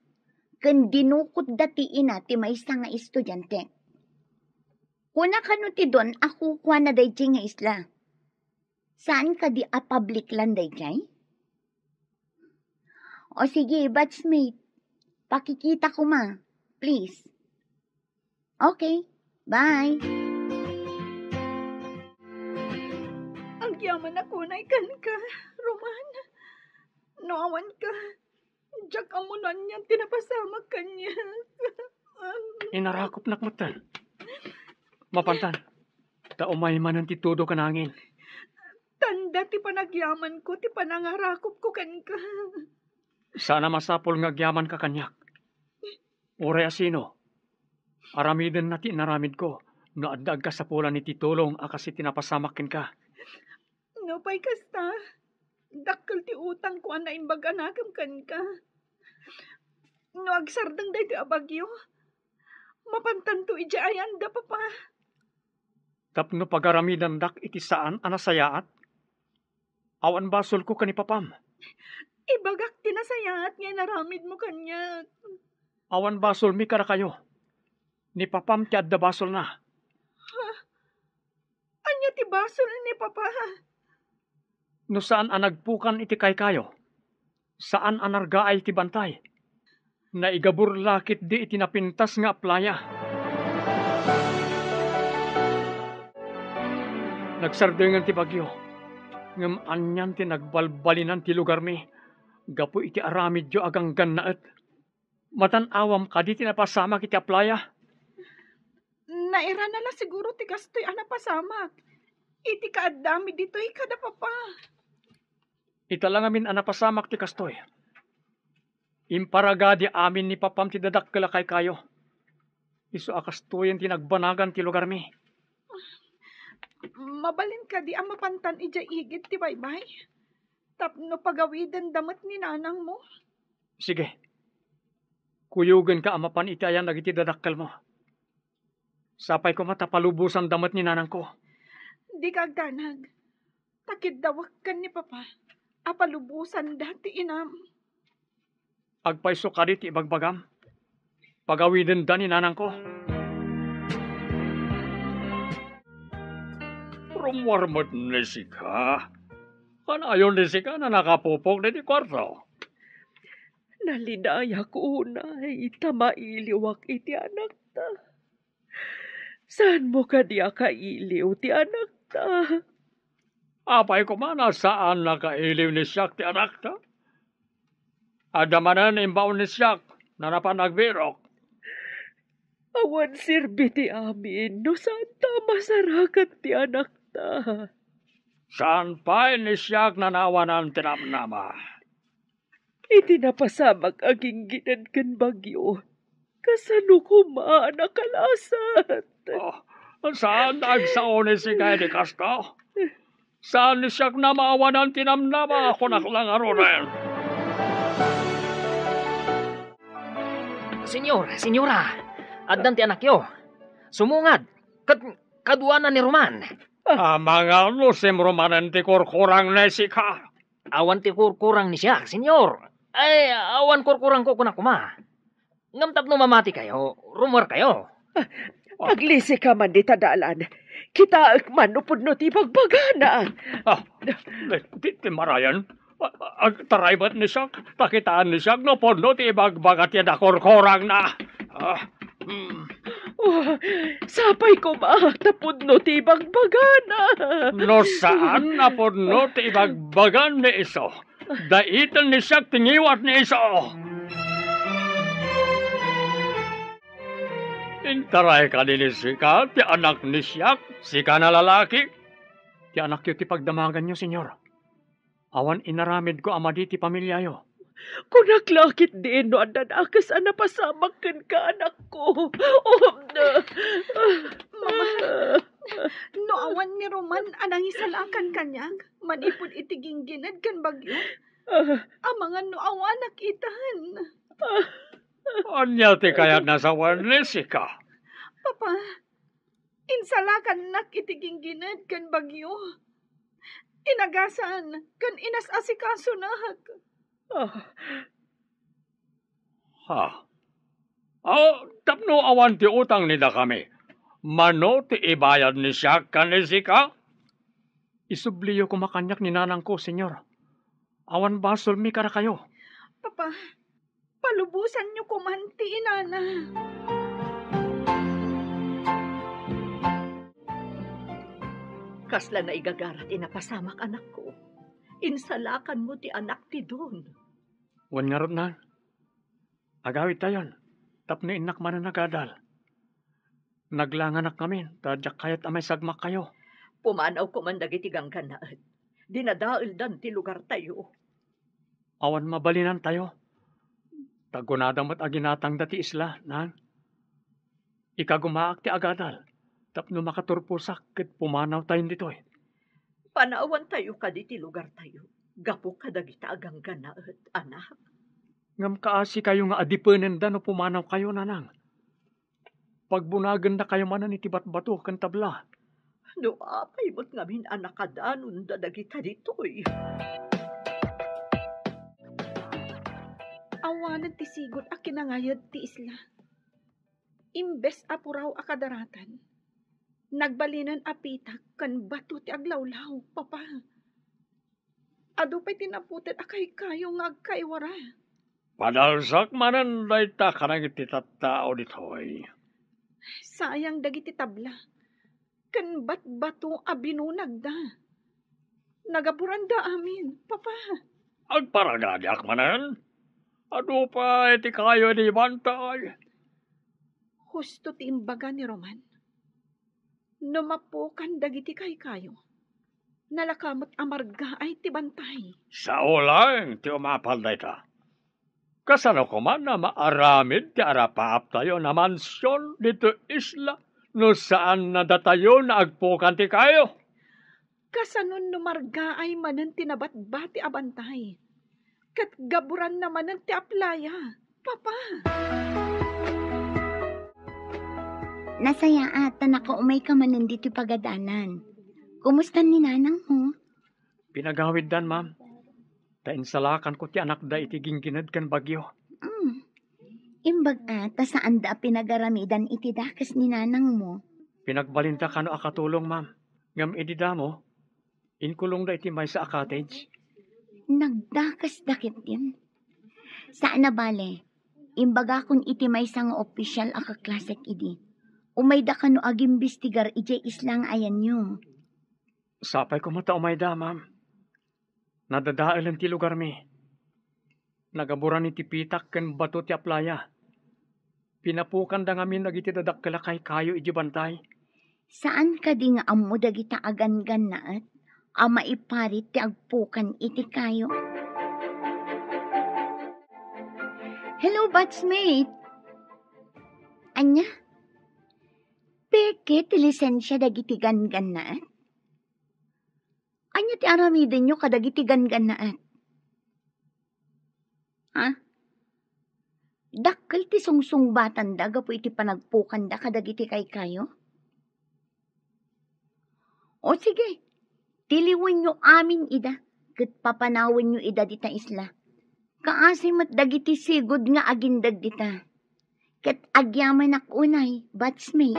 ken dinukotda ti ina ti maysa nga estudiante. Kuna kano ti Don a kukuana daydiay nga isla. Saan kadi a public land daydiay? O sige, batchmate. Pakikita koma, please. Okay, bye. Agyamanak unay kenka, Roman. No awanka, diak ammo no anian ti napasamak kaniak. Inarakupnak metten. Mapantan, ta umay manen ti tudo ken angin. Tanda ti panagyamanko ti panangarakupko kenka. Saan a masapul nga agyamanka kaniak. Uray a sino, aramidenna ti inaramidko no adda agkasapulan iti tulong a kas iti napasamak kenka. Nupay kasta, dakkel ti utangko a naimbag a nakem kenka. No agsardeng daytoy a bagyo, mapantanto idiay ayan da, Papa. Tapno pagaramidandak iti saan a nasayaat? Awan basolko ken ni Papam. Ibagak ti nasayaat nga inaramidmo kaniak. Awan basolmi kadakayo. Ni Papam ti adda basolna. Ha? Ania ti basol ni Papa? No saan a nagpukan iti kaykayo, saan a nargaay ti bantay. Naigabur la ketdi iti napintas nga aplaya. Nagsardengen ti bagyo, ngem anian ti nagbalbalinan ti lugarmi gapu iti aramidyo a ganggannaet. Matan-awam kadi ti napasamak iti aplaya? Nairana la siguro ti kastoy a napasamak iti kaaddami ditoy kada Papa. Ita la ngamin a napasamak ti kastoy. Imparagadi amin ni Papam ti dadakkel a kaykayo. Isu a kastoyen ti nagbanagan ti lugarmi. Mabalin kadi a mapantan idiay igid ti baybay? Tapno pagawidenda met ni nanangmo? Sige. Kuyogenka a mapan iti ayan dagiti dadakkelmo. Sapay koma ta palubosanda met ni nanangko. Dika agdanag. Ta kiddawak ken ni Papa a palubosanda ti inam. Agpayso kadi ti ibagbagam? Pagawidenda ni nanangko. Rummuar met ni sika. Kanayon ni sika a nakapupok ditoy kuarto. Nalinayak unay ta mailiwak iti anakta. Saanmo kadi a kailiw ti anakta? Apay koma a saan a kailiw ni siak ti anakta? Adda manen imbaon ni siak, nanapan agbirok. Awan serbi ti amin no saan ta masarakan ti anakta. Saan pay ni siak nanawanan ti namnama. Iti napasamak a ginggined ken bagyo, kasano koma a nakalasat? Oh, saan agsao ni Sika idi kasta? Saan ni siak a maawanan ti namnama, kunak la ngaruden. Senyor, senyora, addan ti anakyo. Sumungad, ket kaduana ni Roman. Amangan no simrumanen ti kurkurang ni Sika. Awan ti kurkurang ni siak, senyor. Ay, awan kurkurangko, kunak koma. Ngem tapno mamatikayo, rumuarkayo. Aglisika man dita dalan. Kitaek man no pudno ti ibagbagana. Ah, ti, ti marayan. A-, a-, agtaray met ni siak, ta kitaan ni siak no pudno ti ibagbaga ti nakurkurangna. Ah, hmm. Oh, sapay koma ta pudno ti ibagbagana. No saan a pudno ti ibagbagan ni isu, daitan ni siak ti ngiwat ni isu. Intaray kadi ni Sika ti anak ni siak, sika a lalaki. Ti anakyo ti pagdamaganyo, senyor. Awan inaramidko a madi ti pamiliayo. Kunak la ketdin no adda dakes a napasamak kenka, anakko. Oh, na. Mama, no awan ni Roman a nangisalakan kaniak manipud iti ginggined ken bagyo, amangan no awanak itan. Ania ti kayatna a sawen ni Sika? Papa, insalakannak iti ginggined ken bagyo. Inagasan ken inas-asikasonak. Ah. Ha? Ah, tapno awan ti utang ni dakami, mano ti ibayad ni siak ken ni sika? Isubliyo koma kaniak ni nanangko, senyor. Awan basolmi kadakayo. Papa, palubosanyo koman ti inana. Kasla naigagara ti napasamak, anakko. Insalakanmo ti anak ti Don. Wen ngarud, nang, agawidtayon tapno innak manen agadal. Naglanganak ngamin ta diak kayat a maisagmakkayo. Pumanaw koman dagiti ganggannaet. Dinadaeldan ti lugartayo. Awan mabalinantayo. Ta kunada met a ginatangda ti isla, nang. Ikagumaak ti agadal tapno makaturposak ket pumanawtayon ditoy. Panawantayo kadi ti lugartayo gapu kadagita a ganggannaet, anak. Ngem kaasikayo nga adipenenda no pumanawkayo, nanang. Pagbunagennakayo manen iti batbato ken tabla. No apay met ngamin a nakadanonda dagita ditoy? Awanen ti sigud a kinangayad ti isla. Imbes a puraw a kadaratan, nagbalinen a pitak ken bato ti aglawlaw, Papa. Adu pay ti naputed a kaykayo nga agkaiwara. Padalsak manen dayta kadagiti tattao ditoy. Sayang dagiti tabla ken batbato a binunagda. Nagaburanda amin, Papa. Agparagadiak manen. Adu pay ti kayo idi bantay. Husto ti imbaga ni Roman. No mapukan dagiti kaykayo, nalaka met a margaay ti bantay. Sao laeng ti umapal dayta. Kasano koma a maaramid ti arapaaptayo a mansion ditoy isla no saan a datayo nga agpukan ti kayo? Kasano no margaay manen ti nabatbati a bantay, ket gaburanna manen ti aplaya, Papa? Nasayaat ta nakaumayka manen ditoy pagadalan. Kumusta ni nanangmo? Pinagawiddan, ma'am. Ta insalakanko ti anakda iti ginggined ken bagyo. Mm. Imbag a ta saanda a pinagaramidan iti dakes ni nanangmo. Pinagbalinda kano a katulong, ma'am. Ngem idi damo, inkulongda iti maysa a cottage. Nagdakesda ketdin. Saan a bale, imbagakon iti maysa nga opisial a kaklasek idi. Umayda kano agimbestigar idiay isla nga ayanyo. Sapay koma ta umayda, ma'am. Nadadaelen ti lugarmi. Nagaburan iti pitak ken bato ti aplaya. Pinapukanda ngamin dagiti dadakkel a kaykayo idiay bantay. Saan kadi nga ammo dagita a ganggannaet a maiparit ti agpukan iti kayo? Hello, batchmate. Ania? Peke ti lisensia dagiti ganggannaet? Ania ti aramidenyo kadagiti ganggannaet? Ha? Dakkel ti sungsungbatanda gapu iti panagpukanda kadagiti kaykayo? O sige, tiliwenyo amin ida, ket papanawenyo ida dita isla. Kaasi met dagiti sigud nga agindeg dita. Ket agyamanak unay, batchmate.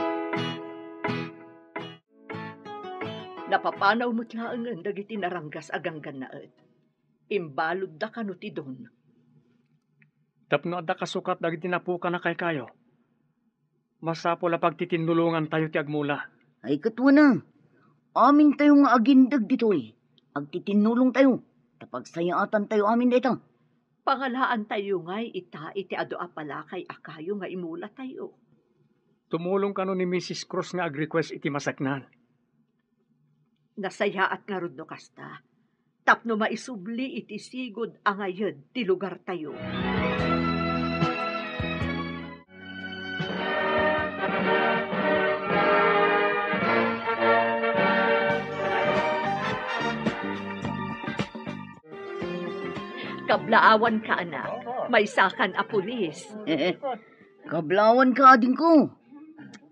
Napapanaw met laengen dagiti naranggas a ganggannaet. Imbaludda kano ti don. Tapno adda kasukat dagiti napukana kaykayo, masapul a pagtitinnulongantayo ti agmula. Ay, ket wen a, amintayo nga agindeg ditoy, agtitinnulongtayo, ta pagsayaatantayo amin dayta. Pangalaantayo ngay ita iti adu a palakay a kayo nga imulatayo. Tumulong kano ni Missus Cruz nga ag-request iti masaknan. Nasayaat ngarud no kasta, tapno maisubli iti sigud a ngayed ti lugartayo. Kablaawanka, anak. Maysakan a pulis. Kablaawanka, adingko.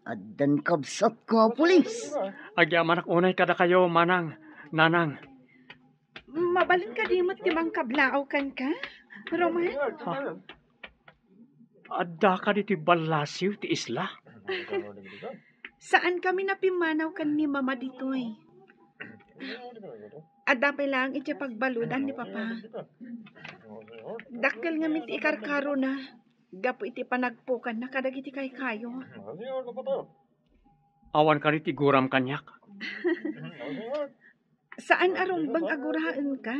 Addan kabsatko a pulis. Agyamanak unay kadakayo, manang, nanang. Mabalin kadi met ti mangkablaaw kenka, Roman? Ha? Adda kadi ti ballasiw ti isla? Saan kami napimmanaw ken ni Mama ditoy. Adda pay laeng iti pagbaludan ni Papa. Dakkel ngamin ti ikarkarona gapu iti panagpukanna kadagiti kaykayo. Awan kadi ti guram kaniak? Saan a rumbeng a guraenka.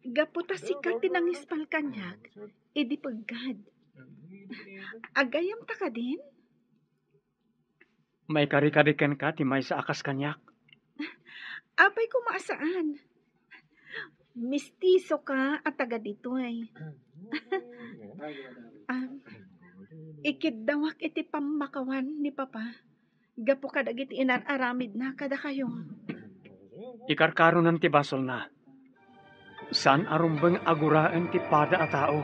Gapu ta sika ti nangispal kaniak idi peggad. Agayamta kadin? Maikarikari kenka ti maysa a kas kaniak. Apay koma a saan? Mistisoka a taga ditoy. Ah, ikiddawak iti pammakawan ni Papa gapu kadagiti inar-aramidna kadakayo. Ikarkaronan ti basolna. Saan a rumbeng a guraen ti pada a tao.